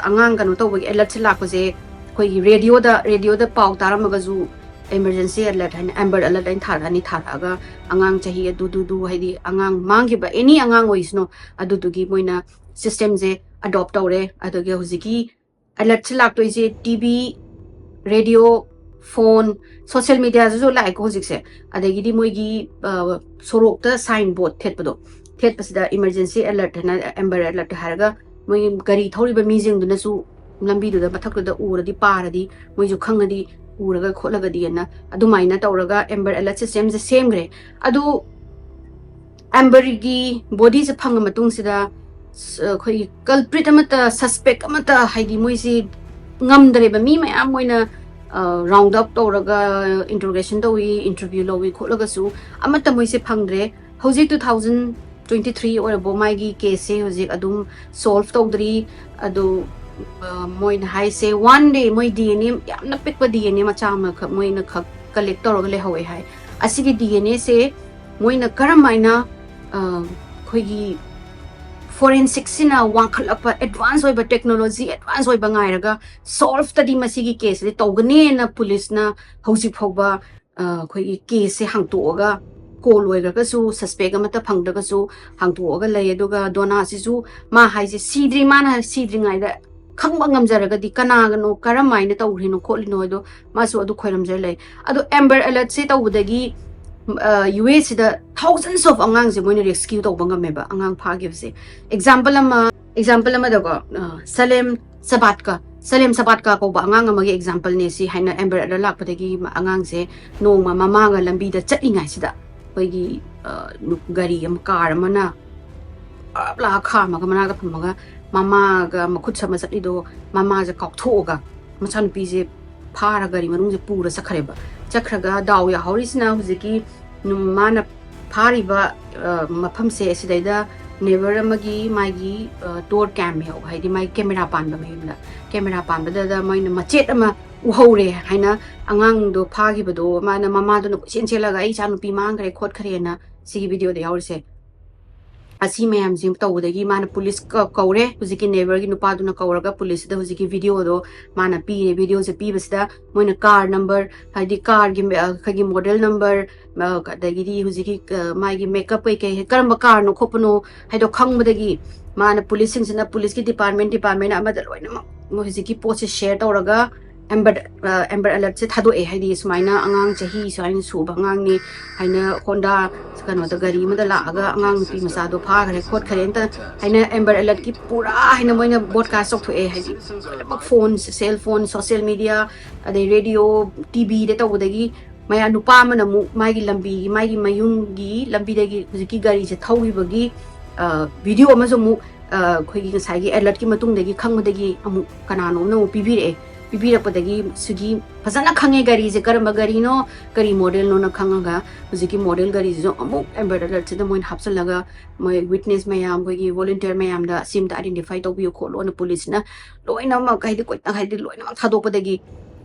ꯑꯉꯥꯡ ꯀꯩꯅꯣ ꯇꯧꯕꯒꯤ ꯑꯦꯂꯔꯠꯁꯦ ꯂꯥꯛꯄꯁꯦ, ꯑꯩꯈꯣꯏꯒꯤ ꯔꯦꯗꯤꯑꯣꯗ ꯔꯦꯗꯤꯑꯣꯗ ꯄꯥꯎ ꯇꯥꯔꯝꯃꯒꯁꯨ ꯏꯃꯔꯖꯦꯟꯁꯤ ꯑꯦꯂꯔꯠ ꯍꯥꯏꯅ ꯑꯦꯝꯕꯔ ꯑꯦꯂꯔꯠ ꯍꯥꯏꯅ ꯊꯥꯔꯛꯑꯅꯤ꯫ ꯊꯥꯔꯛꯑꯒ ꯑꯉꯥꯡ ꯆꯍꯤ ꯑꯗꯨꯗꯨꯗꯨ, ꯍꯥꯏꯗꯤ ꯑꯉꯥꯡ ꯃꯥꯡꯈꯤꯕ ꯑꯦꯅꯤ ꯑꯉꯥꯡ ꯑꯣꯏꯁꯅꯨ, ꯑꯗꯨꯗꯨꯒꯤ ꯃꯣꯏꯅ ꯁꯤꯁꯇꯦꯝꯁꯦ ꯑꯦꯗꯣꯞ ꯇꯧꯔꯦ꯫ ꯑꯗꯨꯒ ꯍꯧꯖꯤꯛꯀꯤ ꯑꯦꯂꯔꯠꯁꯦ ꯂꯥꯛꯇꯣꯏꯁꯦ T V, radio, phone, social ꯃꯦꯗꯤꯌꯥꯗꯁꯨ ꯂꯥꯛꯑꯦꯀꯣ ꯍꯧꯖꯤꯛꯁꯦ꯫ ꯑꯗꯒꯤꯗꯤ ꯃꯣꯏꯒꯤ ꯁꯣꯔꯣꯛꯇ ꯁꯥꯏꯟ ꯕꯣꯔꯗ ꯊꯦꯠꯄꯗꯣ, ꯊꯦꯠꯄꯁꯤꯗ ꯏꯃꯔꯖꯦꯟꯁꯤ ꯑꯦꯂꯔꯠ ꯍꯥꯏꯅ, ꯑꯦꯝꯕꯔ ꯑꯦꯂꯔꯠ ꯍꯥꯏꯔꯒ ꯃꯣꯏꯒꯤ ꯒꯥꯔꯤ ꯊꯧꯔꯤꯕ ꯃꯤꯁꯤꯡꯗꯨꯅꯁꯨ ꯂꯝꯕꯤꯗꯨꯗ ꯃꯊꯛꯇꯨꯗ ꯎꯔꯗꯤ, ꯄꯥꯔꯗꯤ, ꯃꯣꯏꯁꯨ ꯈꯪꯉꯗꯤ, ꯎꯔꯒ ꯈꯣꯠꯂꯒꯗꯤꯅ ꯑꯗꯨꯃꯥꯏꯅ ꯇꯧꯔꯒ ꯑꯦꯝꯕꯔ ꯑꯦꯂꯔꯠ ꯁꯤꯁꯇꯦꯝꯁꯦ ꯁꯦꯝꯈ꯭ꯔꯦ꯫ ꯑꯗꯨ ꯑꯦꯝꯕꯔꯒꯤ ꯕꯣꯗꯤꯁꯦ ꯐꯪꯉ ꯃꯇꯨꯡꯁꯤꯗ ꯑꯩꯈꯣꯏꯒꯤ ꯀꯜꯄ꯭ꯔꯤꯠ ꯑꯃꯠꯇ, ꯁꯁꯄꯦꯛ ꯑꯃꯠꯇ, ꯍꯥꯏꯗꯤ ꯃꯣꯏꯁꯤ ꯉꯝꯗ꯭ꯔꯦꯕ꯫ ꯃꯤ ꯃꯌꯥꯝ ꯃꯣꯏꯅ ꯔꯥꯎꯟ ꯑꯞ ꯇꯧꯔꯒ ꯏꯟꯇ꯭ꯔꯣꯒꯦꯁꯟ ꯇꯧꯏ, ꯏꯟꯇꯔꯚ꯭ꯌꯨ ꯂꯧꯏ ꯈꯣꯠꯂꯒꯁꯨ ꯑꯃꯠꯇ ꯃꯣꯏꯁꯦ ꯐꯪꯗ꯭ꯔꯦ꯫ ꯍꯧꯖꯤꯛ ꯇꯨ ꯊꯥꯎꯖꯟ ꯇ꯭ꯋꯦꯟꯇꯤ ꯊ꯭ꯔꯤ ꯑꯣꯏꯔꯕꯣ, ꯃꯥꯒꯤ ꯀꯦꯁꯁꯦ ꯍꯧꯖꯤꯛ ꯑꯗꯨꯝ ꯁꯣꯜꯚ ꯇꯧꯗ꯭ꯔꯤ꯫ ꯑꯗꯨ ꯃꯣꯏꯅ ꯍꯥꯏꯁꯦ ꯋꯥꯟ ꯗꯦ ꯃꯣꯏ ꯗꯤ ꯑꯦꯟ ꯑꯦ, ꯌꯥꯝꯅ ꯄꯤꯛꯄ ꯗꯤ ꯑꯦꯟ ꯑꯦ ꯃꯆꯥ ꯑꯃꯈꯛ ꯃꯣꯏꯅ ꯈꯛ ꯀꯂꯦꯛ ꯇꯧꯔꯒ ꯂꯩꯍꯧꯋꯦ ꯍꯥꯏ꯫ ꯑꯁꯤꯒꯤ ꯗꯤ ꯑꯦꯟ ꯑꯦꯁꯦ ꯃꯣꯏꯅ ꯀꯔꯝ ꯍꯥꯏꯅ ꯑꯩꯈꯣꯏꯒꯤ ꯐꯣꯔꯦꯟꯁꯤꯛꯁꯤꯅ ꯋꯥꯡꯈꯠꯂꯛꯄ, ꯑꯦꯗꯚꯥꯟꯁ ꯑꯣꯏꯕ ꯇꯦꯛꯅꯣꯂꯣꯖꯤ, ꯑꯦꯗꯚꯥꯟꯁ ꯑꯣꯏꯕ ꯉꯥꯏꯔꯒ ꯁꯣꯜꯚꯇꯗꯤ ꯃꯁꯤꯒꯤ ꯀꯦꯁꯁꯦ ꯇꯧꯒꯅꯦꯅ ꯄꯨꯂꯤꯁꯅ ꯍꯧꯖꯤꯛ ꯐꯥꯎꯕ ꯑꯩꯈꯣꯏꯒꯤ ꯀꯦꯁꯁꯦ ꯍꯥꯡꯇꯣꯛꯑꯒ, ꯀꯣꯜ ꯑꯣꯏꯈ꯭ꯔꯒꯁꯨ, ꯁꯁꯄꯦꯛ ꯑꯃꯠꯇ ꯐꯪꯗ꯭ꯔꯒꯁꯨ ꯍꯥꯡꯇꯣꯛꯑꯒ ꯂꯩ꯫ ꯑꯗꯨꯒ ꯗꯣꯅꯥꯁꯤꯁꯨ ꯃꯥ ꯍꯥꯏꯁꯦ ꯁꯤꯗ꯭ꯔꯤ, ꯃꯥꯅ ꯁꯤꯗ꯭ꯔꯤꯉꯩꯗ ꯈꯪꯕ ꯉꯝꯖꯔꯒꯗꯤ ꯀꯅꯥꯒꯅꯣ, ꯀꯔꯝ ꯍꯥꯏꯅ ꯇꯧꯈ꯭ꯔꯤꯅꯣ ꯈꯣꯠꯂꯤꯅꯣ ꯍꯥꯏꯗꯣ ꯃꯥꯁꯨ ꯑꯗꯨ ꯈꯣꯏꯔꯝꯖꯔ ꯂꯩ꯫ ꯑꯗꯣ ꯑꯦꯝꯕꯔ ꯑꯦꯂꯔꯠꯁꯦ ꯇꯧꯕꯗꯒꯤ ꯌꯨ ꯑꯦꯁꯁꯤꯗ ꯊꯥꯎꯖꯟꯁ ꯑꯣꯐ ꯑꯉꯥꯡꯁꯦ ꯃꯣꯏꯅ ꯔꯦꯁꯀ꯭ꯌꯨ ꯇꯧꯕ ꯉꯝꯃꯦꯕ, ꯑꯉꯥꯡ ꯐꯥꯈꯤꯕꯁꯦ꯫ ꯑꯦꯛꯖꯥꯝꯄꯜ ꯑꯃ, ꯑꯦꯛꯖꯥꯝꯄꯜ ꯑꯃꯗꯀꯣ, ꯁꯂꯦꯝ ꯁꯕꯥꯠꯀ, ꯁꯂꯦꯝ ꯁꯕꯥꯠꯀ ꯀꯧꯕ ꯑꯉꯥꯡ ꯑꯃꯒꯤ ꯑꯦꯛꯖꯥꯝꯄꯜꯅꯦ ꯁꯤ ꯍꯥꯏꯅ꯫ ꯑꯦꯝꯕꯔ ꯑꯦꯂꯔꯠ ꯂꯥꯛꯄꯗꯒꯤ ꯑꯉꯥꯡꯁꯦ ꯅꯣꯡꯃ ꯃꯃꯥꯒ ꯂꯝꯕꯤꯗ ꯆꯠꯂꯤꯉꯩꯁꯤꯗ ꯑꯩꯈꯣꯏꯒꯤ ꯒꯥꯔꯤ ꯑꯃ, ꯀꯥꯔ ꯑꯃꯅ ꯄꯨꯂꯞ ꯂꯥꯛꯑ ꯈꯥꯝꯃꯒ ꯃꯅꯥꯛꯇ ꯐꯝꯃꯒ ꯃꯃꯥꯒ ꯃꯈꯨꯠ ꯁꯝꯃ ꯆꯠꯂꯤꯗꯣ, ꯃꯃꯥꯁꯦ ꯀꯥꯎꯊꯣꯛꯑꯒ ꯃꯆꯥꯅꯨꯄꯤꯁꯦ ꯐꯥꯔ ꯒꯥꯔꯤ ꯃꯅꯨꯡꯁꯦ ꯄꯨꯔ ꯆꯠꯈ꯭ꯔꯦꯕ꯫ ꯆꯠꯈ꯭ꯔꯒ ꯗꯥꯎ ꯌꯥꯍꯧꯔꯤꯁꯤꯅ ꯍꯧꯖꯤꯛꯀꯤ ꯃꯥꯅ ꯐꯥꯔꯤꯕ ꯃꯐꯝꯁꯦ, ꯁꯤꯗꯩꯗ ꯅꯦꯕꯔ ꯑꯃꯒꯤ ꯃꯥꯒꯤ ꯗꯣꯔ ꯀꯦꯝ ꯌꯥꯎꯕ, ꯍꯥꯏꯗꯤ ꯃꯥꯒꯤ ꯀꯦꯃꯦꯔꯥ ꯄꯥꯟꯕ ꯃꯌꯨꯝꯗ, ꯀꯦꯃꯦꯔꯥ ꯄꯥꯟꯕꯗꯨꯗ ꯃꯣꯏꯅ ꯃꯆꯦꯠ ꯑꯃ ꯎꯍꯧꯔꯦ ꯍꯥꯏꯅ ꯑꯉꯥꯡꯗꯣ ꯐꯥꯈꯤꯕꯗꯣ ꯃꯥꯅ ꯃꯃꯥꯗꯨꯅ ꯀꯣꯏꯆꯦꯟ ꯆꯦꯜꯂꯒ "ꯑꯩ ꯏꯆꯥ ꯅꯨꯄꯤ ꯃꯥꯡꯈ꯭ꯔꯦ ꯈꯣꯠꯈ꯭ꯔꯦꯅ" ꯁꯤꯒꯤ ꯚꯤꯗꯤꯑꯣꯗ ꯌꯥꯎꯔꯤꯁꯦ꯫ ꯑꯁꯤ ꯃꯌꯥꯝꯁꯤ ꯇꯧꯕꯗꯒꯤ ꯃꯥꯅ ꯄꯨꯂꯤꯁ ꯀ-, ꯀꯧꯔꯦ꯫ ꯍꯧꯖꯤꯛꯀꯤ ꯅꯦꯕꯔꯒꯤ ꯅꯨꯄꯥꯗꯨꯅ ꯀꯧꯔꯒ ꯄꯨꯂꯤꯁꯁꯤꯗ ꯍꯧꯖꯤꯛꯀꯤ ꯚꯤꯗꯤꯑꯣꯗꯣ ꯃꯥꯅ ꯄꯤꯔꯦ꯫ ꯚꯤꯗꯤꯑꯣꯁꯦ ꯄꯤꯕꯁꯤꯗ ꯃꯣꯏꯅ ꯀꯥꯔ ꯅꯝꯕꯔ, ꯍꯥꯏꯗꯤ ꯀꯥꯔꯒꯤ, ꯑ, ꯑꯩꯈꯣꯏꯒꯤ ꯃꯣꯗꯦꯜ ꯅꯝꯕꯔ, ꯑ, ꯑꯗꯒꯤꯗꯤ ꯍꯧꯖꯤꯛꯀꯤ, ꯑ, ꯃꯥꯒꯤ ꯃꯦꯀꯞ ꯀꯩꯀꯩ, ꯀꯔꯝꯕ ꯀꯥꯔꯅꯣ ꯈꯣꯠꯄꯅꯣ ꯍꯥꯏꯗꯣ ꯈꯪꯕꯗꯒꯤ ꯃꯥꯅ ꯄꯨꯂꯤꯁꯁꯤꯡꯁꯤꯅ, ꯄꯨꯂꯤꯁꯀꯤ ꯗꯤꯄꯥꯔꯠꯃꯦꯟ, ꯗꯤꯄꯥꯔꯠꯃꯦꯟ ꯑꯃꯗ ꯂꯣꯏꯅꯃꯛ ꯃꯣꯏ ꯍꯧꯖꯤꯛꯀꯤ ꯄꯣꯠꯁꯦ ꯁꯤꯌꯔ ꯇꯧꯔꯒ ꯑꯦꯝꯕꯔ, ꯑ, ꯑꯦꯝꯕꯔ ꯑꯦꯂꯔꯠꯁꯦ ꯊꯥꯗꯣꯛꯑꯦ꯫ ꯍꯥꯏꯗꯤ ꯁꯨꯃꯥꯏꯅ ꯑꯉꯥꯡ ꯆꯍꯤ ꯁꯨꯃꯥꯏꯅ ꯁꯨꯕ ꯑꯉꯥꯡꯅꯤ ꯍꯥꯏꯅ ꯍꯣꯟꯗꯥ ꯀꯩꯅꯣꯗ ꯒꯥꯔꯤ ꯑꯃꯗ ꯂꯥꯛꯑꯒ ꯑꯉꯥꯡ ꯅꯨꯄꯤ ꯃꯆꯥꯗꯣ ꯐꯥꯈ꯭ꯔꯦ ꯈꯣꯠꯈ꯭ꯔꯦ ꯑꯝꯇ ꯍꯥꯏꯅ ꯑꯦꯝꯕꯔ ꯑꯦꯂꯔꯠꯀꯤ ꯄꯨꯔꯥ ꯍꯥꯏꯅ ꯃꯣꯏꯅ ꯕ꯭ꯔꯣꯗꯀꯥꯁ ꯇꯧꯊꯣꯛꯑꯦ꯫ ꯍꯥꯏꯗꯤ ꯂꯣꯏꯅꯃꯛ ꯐꯣꯟ, ꯁꯦꯜ ꯐꯣꯟ, ꯁꯣꯁꯤꯌꯦꯜ ꯃꯤꯗꯤꯌꯥ, ꯑꯗꯩ ꯔꯦꯗꯤꯑꯣ, ꯇꯤꯚꯤꯗ ꯇꯧꯕꯗꯒꯤ ꯃꯌꯥꯝ ꯅꯨꯄꯥ ꯑꯃꯅ ꯑꯃꯨꯛ ꯃꯥꯒꯤ ꯂꯝꯕꯤꯒꯤ, ꯃꯥꯒꯤ ꯃꯌꯨꯝꯒꯤ ꯂꯝꯕꯤꯗꯒꯤ ꯍꯧꯖꯤꯛꯀꯤ ꯒꯥꯔꯤꯁꯦ ꯊꯧꯈꯤꯕꯒꯤ, ꯑ, ꯚꯤꯗꯤꯑꯣ ꯑꯃꯁꯨ ꯑꯃꯨꯛ, ꯑ, ꯑꯩꯈꯣꯏꯒꯤ ꯉꯁꯥꯏꯒꯤ ꯑꯦꯂꯔꯠꯀꯤ ꯃꯇꯨꯡꯗꯒꯤ ꯈꯪꯕꯗꯒꯤ ꯑꯃꯨꯛ ꯀꯅꯥꯅꯣꯝꯅ ꯑꯃꯨꯛ ꯄꯤꯕꯤꯔꯛꯑꯦ꯫ ꯄꯤꯕꯤꯔꯛꯄꯗꯒꯤ ꯁꯤꯒꯤ ꯐꯖꯅ ꯈꯪꯉꯦ ꯒꯥꯔꯤꯁꯦ ꯀꯔꯝꯕ ꯒꯥꯔꯤꯅꯣ, ꯀꯔꯤ ꯃꯣꯗꯦꯜꯅꯣꯅ ꯈꯪꯉꯒ ꯍꯧꯖꯤꯛꯀꯤ ꯃꯣꯗꯦꯜ ꯒꯥꯔꯤꯁꯤꯁꯨ ꯑꯃꯨꯛ ꯑꯦꯝꯕꯔ ꯑꯦꯂꯔꯠꯁꯤꯗ ꯃꯣꯏꯅ ꯍꯥꯞꯆꯤꯜꯂꯒ ꯃꯣꯏ ꯋꯤꯠꯅꯦꯁ ꯃꯌꯥꯝ, ꯑꯩꯈꯣꯏꯒꯤ ꯚꯣꯂꯨꯟꯇꯤꯌꯔ ꯃꯌꯥꯝꯗ ꯁꯤ ꯑꯝꯇ ꯑꯥꯏꯗꯦꯟꯇꯤꯐꯥꯏ ꯇꯧꯕꯤꯌꯨ ꯈꯣꯠꯂꯣꯅ ꯄꯨꯂꯤꯁꯁꯤꯅ ꯂꯣꯏꯅꯃꯛ ꯍꯥꯏꯗꯤ ꯀꯣꯏ-, ꯍꯥꯏꯗꯤ ꯂꯣꯏꯅꯃꯛ ꯊꯥꯗꯣꯛꯄꯗꯒꯤ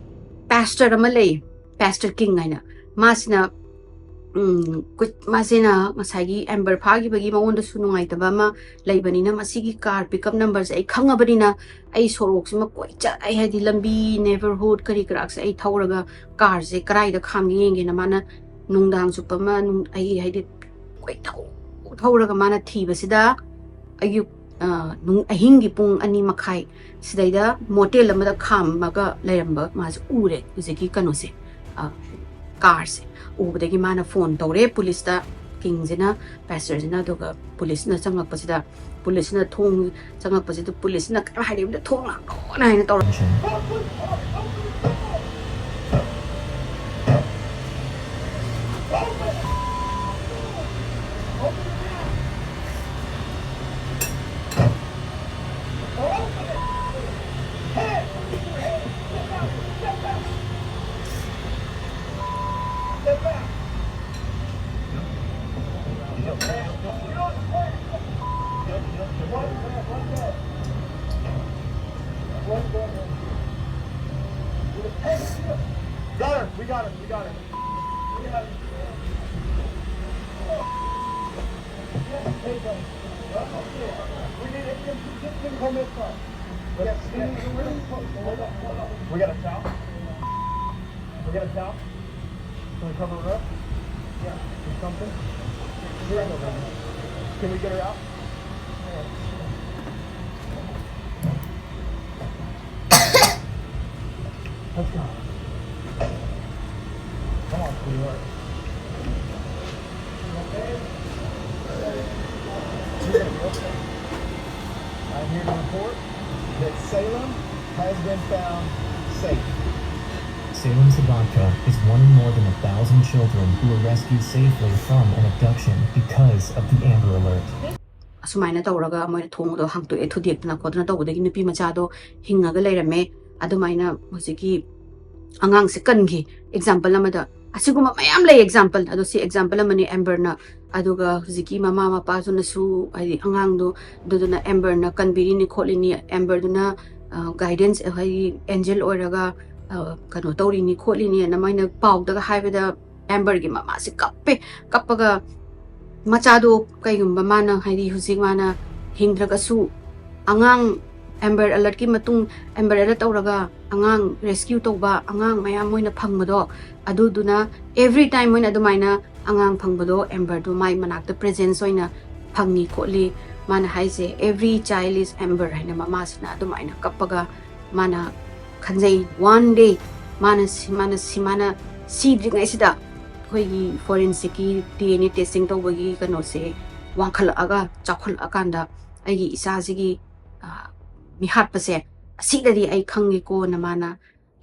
ꯄꯥꯁꯇꯔ ꯑꯃ ꯂꯩ, ꯄꯥꯁꯇꯔ ꯀꯤꯡ ꯍꯥꯏꯅ, ꯃꯥꯁꯤꯅ, ꯎꯝ, ꯀꯨꯏ-, ꯃꯥꯁꯤꯅ ꯉꯁꯥꯏꯒꯤ ꯑꯦꯝꯕꯔ ꯐꯥꯈꯤꯕꯒꯤ ꯃꯉꯣꯟꯗꯁꯨ ꯅꯨꯡꯉꯥꯏꯇꯕ ꯑꯃ ꯂꯩꯕꯅꯤꯅ ꯃꯁꯤꯒꯤ ꯀꯥꯔ ꯄꯤꯛꯑꯞ ꯅꯝꯕꯔꯁꯦ ꯑꯩ ꯈꯪꯉꯕꯅꯤꯅ ꯑꯩ ꯁꯣꯔꯣꯛꯁꯤꯃ ꯀꯣꯏꯆꯠ, ꯑꯩ ꯍꯥꯏꯗꯤ ꯂꯝꯕꯤ ꯅꯦꯕꯔꯍꯨꯗ ꯀꯔꯤ ꯀꯔꯥꯁꯦ ꯑꯩ ꯊꯧꯔꯒ ꯀꯥꯔꯁꯦ ꯀꯗꯥꯏꯗ ꯈꯥꯝꯒꯦ ꯌꯦꯡꯒꯦꯅ ꯃꯥꯅ ꯅꯨꯡꯗꯥꯡ ꯆꯨꯞꯄ ꯑꯃ ꯅꯨꯡ-, ꯑꯩ ꯍꯥꯏꯗꯤ ꯀꯣꯏꯊꯧ ꯊꯧꯔꯒ ꯃꯥꯅ ꯊꯤꯕꯁꯤꯗ ꯑꯌꯨꯛ, ꯑ, ꯅꯨꯡ-, ꯑꯍꯤꯡꯒꯤ ꯄꯨꯡ ꯑꯅꯤ ꯃꯈꯥꯏ ꯁꯤꯗꯩꯗ ꯃꯣꯇꯦꯜ ꯑꯃꯗ ꯈꯥꯝꯃꯒ ꯂꯩꯔꯝꯕ ꯃꯥꯁꯦ ꯎꯔꯦ ꯍꯧꯖꯤꯛꯀꯤ ꯀꯩꯅꯣꯁꯦ, ꯑ, ꯀꯥꯔꯁꯦ꯫ ꯎꯕꯗꯒꯤ ꯃꯥꯅ ꯐꯣꯟ ꯇꯧꯔꯦ ꯄꯨꯂꯤꯁꯇ, ꯀꯤꯡꯁꯤꯅ, ꯄꯥꯁꯇꯔꯁꯤꯅ, ꯑꯗꯨꯒ ꯄꯨꯂꯤꯁꯅ ꯆꯪꯉꯛꯄꯁꯤꯗ, ꯄꯨꯂꯤꯁꯅ ꯊꯣꯡ ꯆꯪꯉꯛꯄꯁꯤꯗ ꯄꯨꯂꯤꯁꯅ ꯀꯔꯤꯝ ꯍꯥꯏꯗꯕꯤꯗ "ꯊꯣꯡ ꯂꯥꯛꯂꯣꯅ" ꯍꯥꯏꯅ ꯇꯧꯔꯛꯑꯦ꯫ We got it. We got it. Yes, take them. We need it. Just, just, just come this far. Yes, yes. Hold up, hold up. We got a towel? We got a towel? Can we cover her up? Yeah. Or something? Can we get her out? Let's go. Come on, sweetheart. You okay? You're gonna be okay. I'm here to report that Salem has been found safe. Salem Sadaka is one of more than a thousand children who were rescued safely from an abduction because of the Amber Alert. ꯑꯁꯨꯃꯥꯏꯅ ꯇꯧꯔꯒ ꯃꯣꯏꯅ ꯊꯣꯡꯗꯣ ꯍꯥꯡꯇꯣꯛꯑꯦ, ꯊꯨꯗꯦꯛꯇꯅ ꯈꯣꯠꯇꯅ ꯇꯧꯕꯗꯒꯤ ꯅꯨꯄꯤ ꯃꯆꯥꯗꯣ ꯍꯤꯡꯉꯒ ꯂꯩꯔꯝꯃꯦ꯫ ꯑꯗꯨꯃꯥꯏꯅ ꯍꯧꯖꯤꯛꯀꯤ ꯑꯉꯥꯡꯁꯦ ꯀꯟꯈꯤ꯫ ꯑꯦꯛꯖꯥꯝꯄꯜ ꯑꯃꯗ ꯑꯁꯤꯒꯨꯝꯕ ꯃꯌꯥꯝ ꯂꯩ ꯑꯦꯛꯖꯥꯝꯄꯜ, ꯑꯗꯣ ꯁꯤ ꯑꯦꯛꯖꯥꯝꯄꯜ ꯑꯃꯅꯤ꯫ ꯑꯦꯝꯕꯔꯅ, ꯑꯗꯨꯒ ꯍꯧꯖꯤꯛꯀꯤ ꯃꯃꯥ ꯃꯄꯥꯗꯨꯅꯁꯨ, ꯍꯥꯏꯗꯤ, ꯑꯉꯥꯡꯗꯣ ꯑꯗꯨꯗꯨꯅ ꯑꯦꯝꯕꯔꯅ ꯀꯟꯕꯤꯔꯤꯅꯤ ꯈꯣꯠꯂꯤꯅꯤ, ꯑꯦꯝꯕꯔꯗꯨꯅ ꯒꯥꯏꯗꯦꯟꯁ, ꯍꯥꯏꯗꯤ, ꯑꯦꯟꯖꯦꯜ ꯑꯣꯏꯔꯒ, ꯑ, ꯀꯩꯅꯣ ꯇꯧꯔꯤꯅꯤ ꯈꯣꯠꯂꯤꯅꯤ ꯑꯅ ꯃꯣꯏꯅ ꯄꯥꯎꯗꯒ ꯍꯥꯏꯕꯗ ꯑꯦꯝꯕꯔꯒꯤ ꯃꯃꯥꯁꯦ ꯀꯞꯄꯦ꯫ ꯀꯞꯄꯒ ꯃꯆꯥꯗꯣ ꯀꯩꯒꯨꯝꯕ ꯃꯥꯅ, ꯍꯥꯏꯗꯤ, ꯍꯧꯖꯤꯛ ꯃꯥꯅ ꯍꯤꯡꯗ꯭ꯔꯒꯁꯨ, ꯑꯉꯥꯡ, ꯑꯦꯝꯕꯔ ꯑꯦꯂꯔꯠꯀꯤ ꯃꯇꯨꯡ, ꯑꯦꯝꯕꯔ ꯑꯦꯂꯔꯠ ꯇꯧꯔꯒ ꯑꯉꯥꯡ ꯔꯦꯁꯀ꯭ꯌꯨ ꯇꯧꯕ, ꯑꯉꯥꯡ ꯃꯌꯥꯝ ꯃꯣꯏꯅ ꯐꯪꯕꯗꯣ, ꯑꯗꯨꯗꯨꯅ ꯑꯦꯚ꯭ꯔꯤ ꯇꯥꯏꯝ ꯃꯣꯏꯅ ꯑꯗꯨꯃꯥꯏꯅ ꯑꯉꯥꯡ ꯐꯪꯕꯗꯣ ꯑꯦꯝꯕꯔꯗꯣ ꯃꯥꯏ ꯃꯅꯥꯛꯇ ꯄ꯭ꯔꯦꯖꯦꯟꯁ ꯑꯣꯏꯅ ꯐꯪꯉꯤ ꯈꯣꯠꯂꯤ꯫ ꯃꯥꯅ ꯍꯥꯏꯁꯦ, "Every child is Amber" ꯍꯥꯏꯅ ꯃꯃꯥꯁꯤꯅ ꯑꯗꯨꯃꯥꯏꯅ ꯀꯞꯄꯒ ꯃꯥꯅ ꯈꯟꯖꯩ, "One day ꯃꯥꯅ ꯁꯤ-, ꯃꯥꯅ ꯁꯤ-, ꯃꯥꯅ ꯁꯤꯗ꯭ꯔꯤꯉꯩꯁꯤꯗ ꯑꯩꯈꯣꯏꯒꯤ ꯐꯣꯔꯦꯟꯁꯤꯛꯀꯤ ꯗꯤ ꯑꯦꯟ ꯑꯦ ꯇꯦꯁꯇꯤꯡ ꯇꯧꯕꯒꯤ ꯀꯩꯅꯣꯁꯦ ꯋꯥꯡꯈꯠꯂꯛꯑꯒ, ꯆꯥꯎꯈꯠꯂꯛꯑꯀꯥꯟꯗ ꯑꯩꯒꯤ ꯏꯆꯥꯁꯤꯒꯤ, ꯑ, ꯃꯤꯍꯥꯠꯄꯁꯦ ꯑꯁꯤꯗꯗꯤ ꯑꯩ ꯈꯪꯉꯦꯀꯣꯅ" ꯃꯥꯅ,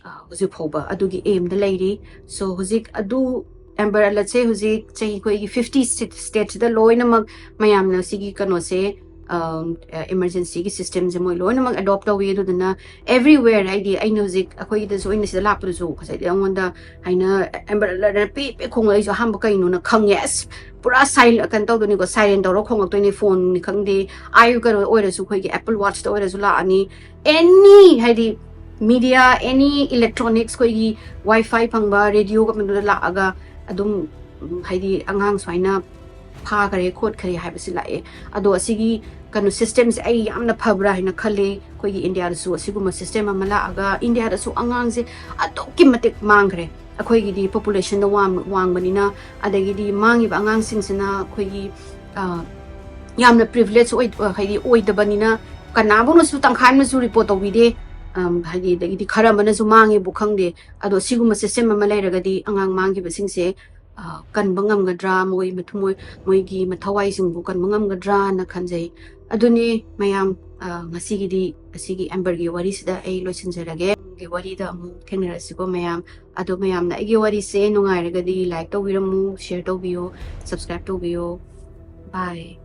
ꯑ, ꯍꯧꯖꯤꯛ ꯐꯥꯎꯕ ꯑꯗꯨꯒꯤ ꯑꯦꯝꯗ ꯂꯩꯔꯤ꯫ So, ꯍꯧꯖꯤꯛ ꯑꯗꯨ ꯑꯦꯝꯕꯔ ꯑꯦꯂꯔꯠꯁꯦ ꯍꯧꯖꯤꯛ ꯆꯍꯤ, ꯑꯩꯈꯣꯏꯒꯤ ꯐꯤꯐꯇꯤ ꯁ꯭ꯇꯦꯠꯁꯤꯗ ꯂꯣꯏꯅꯃꯛ ꯃꯌꯥꯝꯅ ꯁꯤꯒꯤ ꯀꯩꯅꯣꯁꯦ, ꯑꯝ, ꯑ, ꯏꯃꯔꯖꯦꯟꯁꯤꯒꯤ ꯁꯤꯁꯇꯦꯝꯁꯦ ꯃꯣꯏ ꯂꯣꯏꯅꯃꯛ ꯑꯦꯗꯣꯞ ꯇꯧꯋꯤ꯫ ꯑꯗꯨꯗꯨꯅ ꯑꯦꯚ꯭ꯔꯤꯋꯦꯔ, ꯍꯥꯏꯗꯤ, ꯑꯩꯅ ꯍꯧꯖꯤꯛ ꯑꯩꯈꯣꯏꯒꯤꯗꯁꯨ, ꯑꯩꯅ ꯁꯤꯗ ꯂꯥꯛꯄꯗꯁꯨ ꯉꯁꯥꯏꯗꯤ ꯑꯩꯉꯣꯟꯗ ꯍꯥꯏꯅ ꯑꯦꯝꯕꯔ ꯑꯦꯂꯔꯠꯅ ꯄꯤ ꯄꯤ ꯈꯣꯡꯂꯛꯏꯁꯨ ꯑꯍꯥꯟꯕ ꯀꯩꯅꯣꯅ ꯈꯪꯉꯦ꯫ ꯑꯁ, ꯄꯨꯔꯥ ꯁꯥꯏ-, ꯀꯩꯅꯣ ꯇꯧꯗꯣꯏꯅꯤꯀꯣ, ꯁꯥꯏꯔꯦꯟ ꯇꯧꯔ ꯈꯣꯡꯂꯛꯇꯣꯏꯅꯤ, ꯐꯣꯟꯅꯤ ꯈꯪꯗꯦ, ꯑꯥꯏ ꯀꯩꯅꯣ ꯑꯣꯏꯔꯁꯨ, ꯑꯩꯈꯣꯏꯒꯤ ꯑꯦꯄꯜ ꯋꯥꯠꯆꯇ ꯑꯣꯏꯔꯁꯨ ꯂꯥꯛꯑꯅꯤ꯫ ꯑꯦꯅꯤ, ꯍꯥꯏꯗꯤ, Media, any electronics, ꯑꯩꯈꯣꯏꯒꯤ Wi-Fi ꯐꯪꯕ, ꯔꯦꯗꯤꯑꯣꯒ ꯃꯗꯨꯗ ꯂꯥꯛꯑꯒ ꯑꯗꯨꯝ, ꯎꯝ, ꯍꯥꯏꯗꯤ ꯑꯉꯥꯡ ꯁꯨꯃꯥꯏꯅ ꯐꯥꯈꯔꯦ ꯈꯣꯠꯈꯔꯦ ꯍꯥꯏꯕꯁꯤ ꯂꯥꯛꯑꯦ꯫ ꯑꯗꯣ ꯑꯁꯤꯒꯤ ꯀꯩꯅꯣ systemꯁꯦ ꯑꯩ ꯌꯥꯝꯅ ꯐꯕ꯭ꯔꯥ ꯍꯥꯏꯅ ꯈꯜꯂꯦ꯫ ꯑꯩꯈꯣꯏꯒꯤ ꯏꯟꯗꯤꯌꯥꯗꯁꯨ ꯑꯁꯤꯒꯨꯝꯕ system ꯑꯃ ꯂꯥꯛꯑꯒ ꯏꯟꯗꯤꯌꯥꯗꯁꯨ ꯑꯉꯥꯡꯁꯦ ꯑꯗꯨꯛꯀꯤ ꯃꯇꯤꯛ ꯃꯥꯡꯈ꯭ꯔꯦ꯫ ꯑꯩꯈꯣꯏꯒꯤꯗꯤ populationꯗ ꯋꯥꯡ-, ꯋꯥꯡꯕꯅꯤꯅ, ꯑꯗꯒꯤꯗꯤ ꯃꯥꯡꯉꯤꯕ ꯑꯉꯥꯡꯁꯤꯡꯁꯤꯅ ꯑꯩꯈꯣꯏꯒꯤ, ꯑ, ꯌꯥꯝꯅ privilege ꯑꯣꯏ-, ꯑ, ꯍꯥꯏꯗꯤ ꯑꯣꯏꯗꯕꯅꯤꯅ ꯀꯅꯥꯕꯨꯅꯁꯨ ꯇꯪꯈꯥꯏ ꯑꯃꯅꯁꯨ report ꯇꯧꯕꯤꯗꯦ꯫ ꯑꯝ, ꯍꯥꯏꯗꯤ ꯑꯗꯒꯤꯗꯤ ꯈꯔ ꯑꯃꯅꯁꯨ ꯃꯥꯡꯉꯦꯕꯨ ꯈꯪꯗꯦ꯫ ꯑꯗꯣ ꯁꯤꯒꯨꯝꯕ system ꯑꯃ ꯂꯩꯔꯒꯗꯤ ꯑꯉꯥꯡ ꯃꯥꯡꯈꯤꯕꯁꯤꯡꯁꯦ, ꯑ, ꯀꯟꯕ ꯉꯝꯒꯗ꯭ꯔꯥ, ꯃꯣꯏ ꯃꯊꯃꯣꯏ-, ꯃꯣꯏꯒꯤ ꯃꯊꯧꯋꯥꯏꯁꯤꯡꯕꯨ ꯀꯟꯕ ꯉꯝꯒꯗ꯭ꯔꯥꯅ ꯈꯟꯖꯩ꯫ ꯑꯗꯨꯅꯤ ꯃꯌꯥꯝ, ꯑ, ꯉꯁꯤꯒꯤꯗꯤ ꯑꯁꯤꯒꯤ Amberꯒꯤ ꯋꯥꯔꯤꯁꯤꯗ ꯑꯩ ꯂꯣꯏꯁꯤꯟꯖꯔꯒꯦ꯫ ꯑꯩꯒꯤ ꯋꯥꯔꯤꯗ ꯑꯃꯨꯛ ꯊꯦꯡꯅꯔꯁꯤꯀꯣ ꯃꯌꯥꯝ꯫ ꯑꯗꯣ ꯃꯌꯥꯝꯅ ꯑꯩꯒꯤ ꯋꯥꯔꯤꯁꯦ ꯅꯨꯡꯉꯥꯏꯔꯒꯗꯤ like ꯇꯧꯕꯤꯔꯝꯃꯨ, share ꯇꯧꯕꯤꯌꯨ, subscribe ꯇꯧꯕꯤꯌꯨ꯫ Bye꯫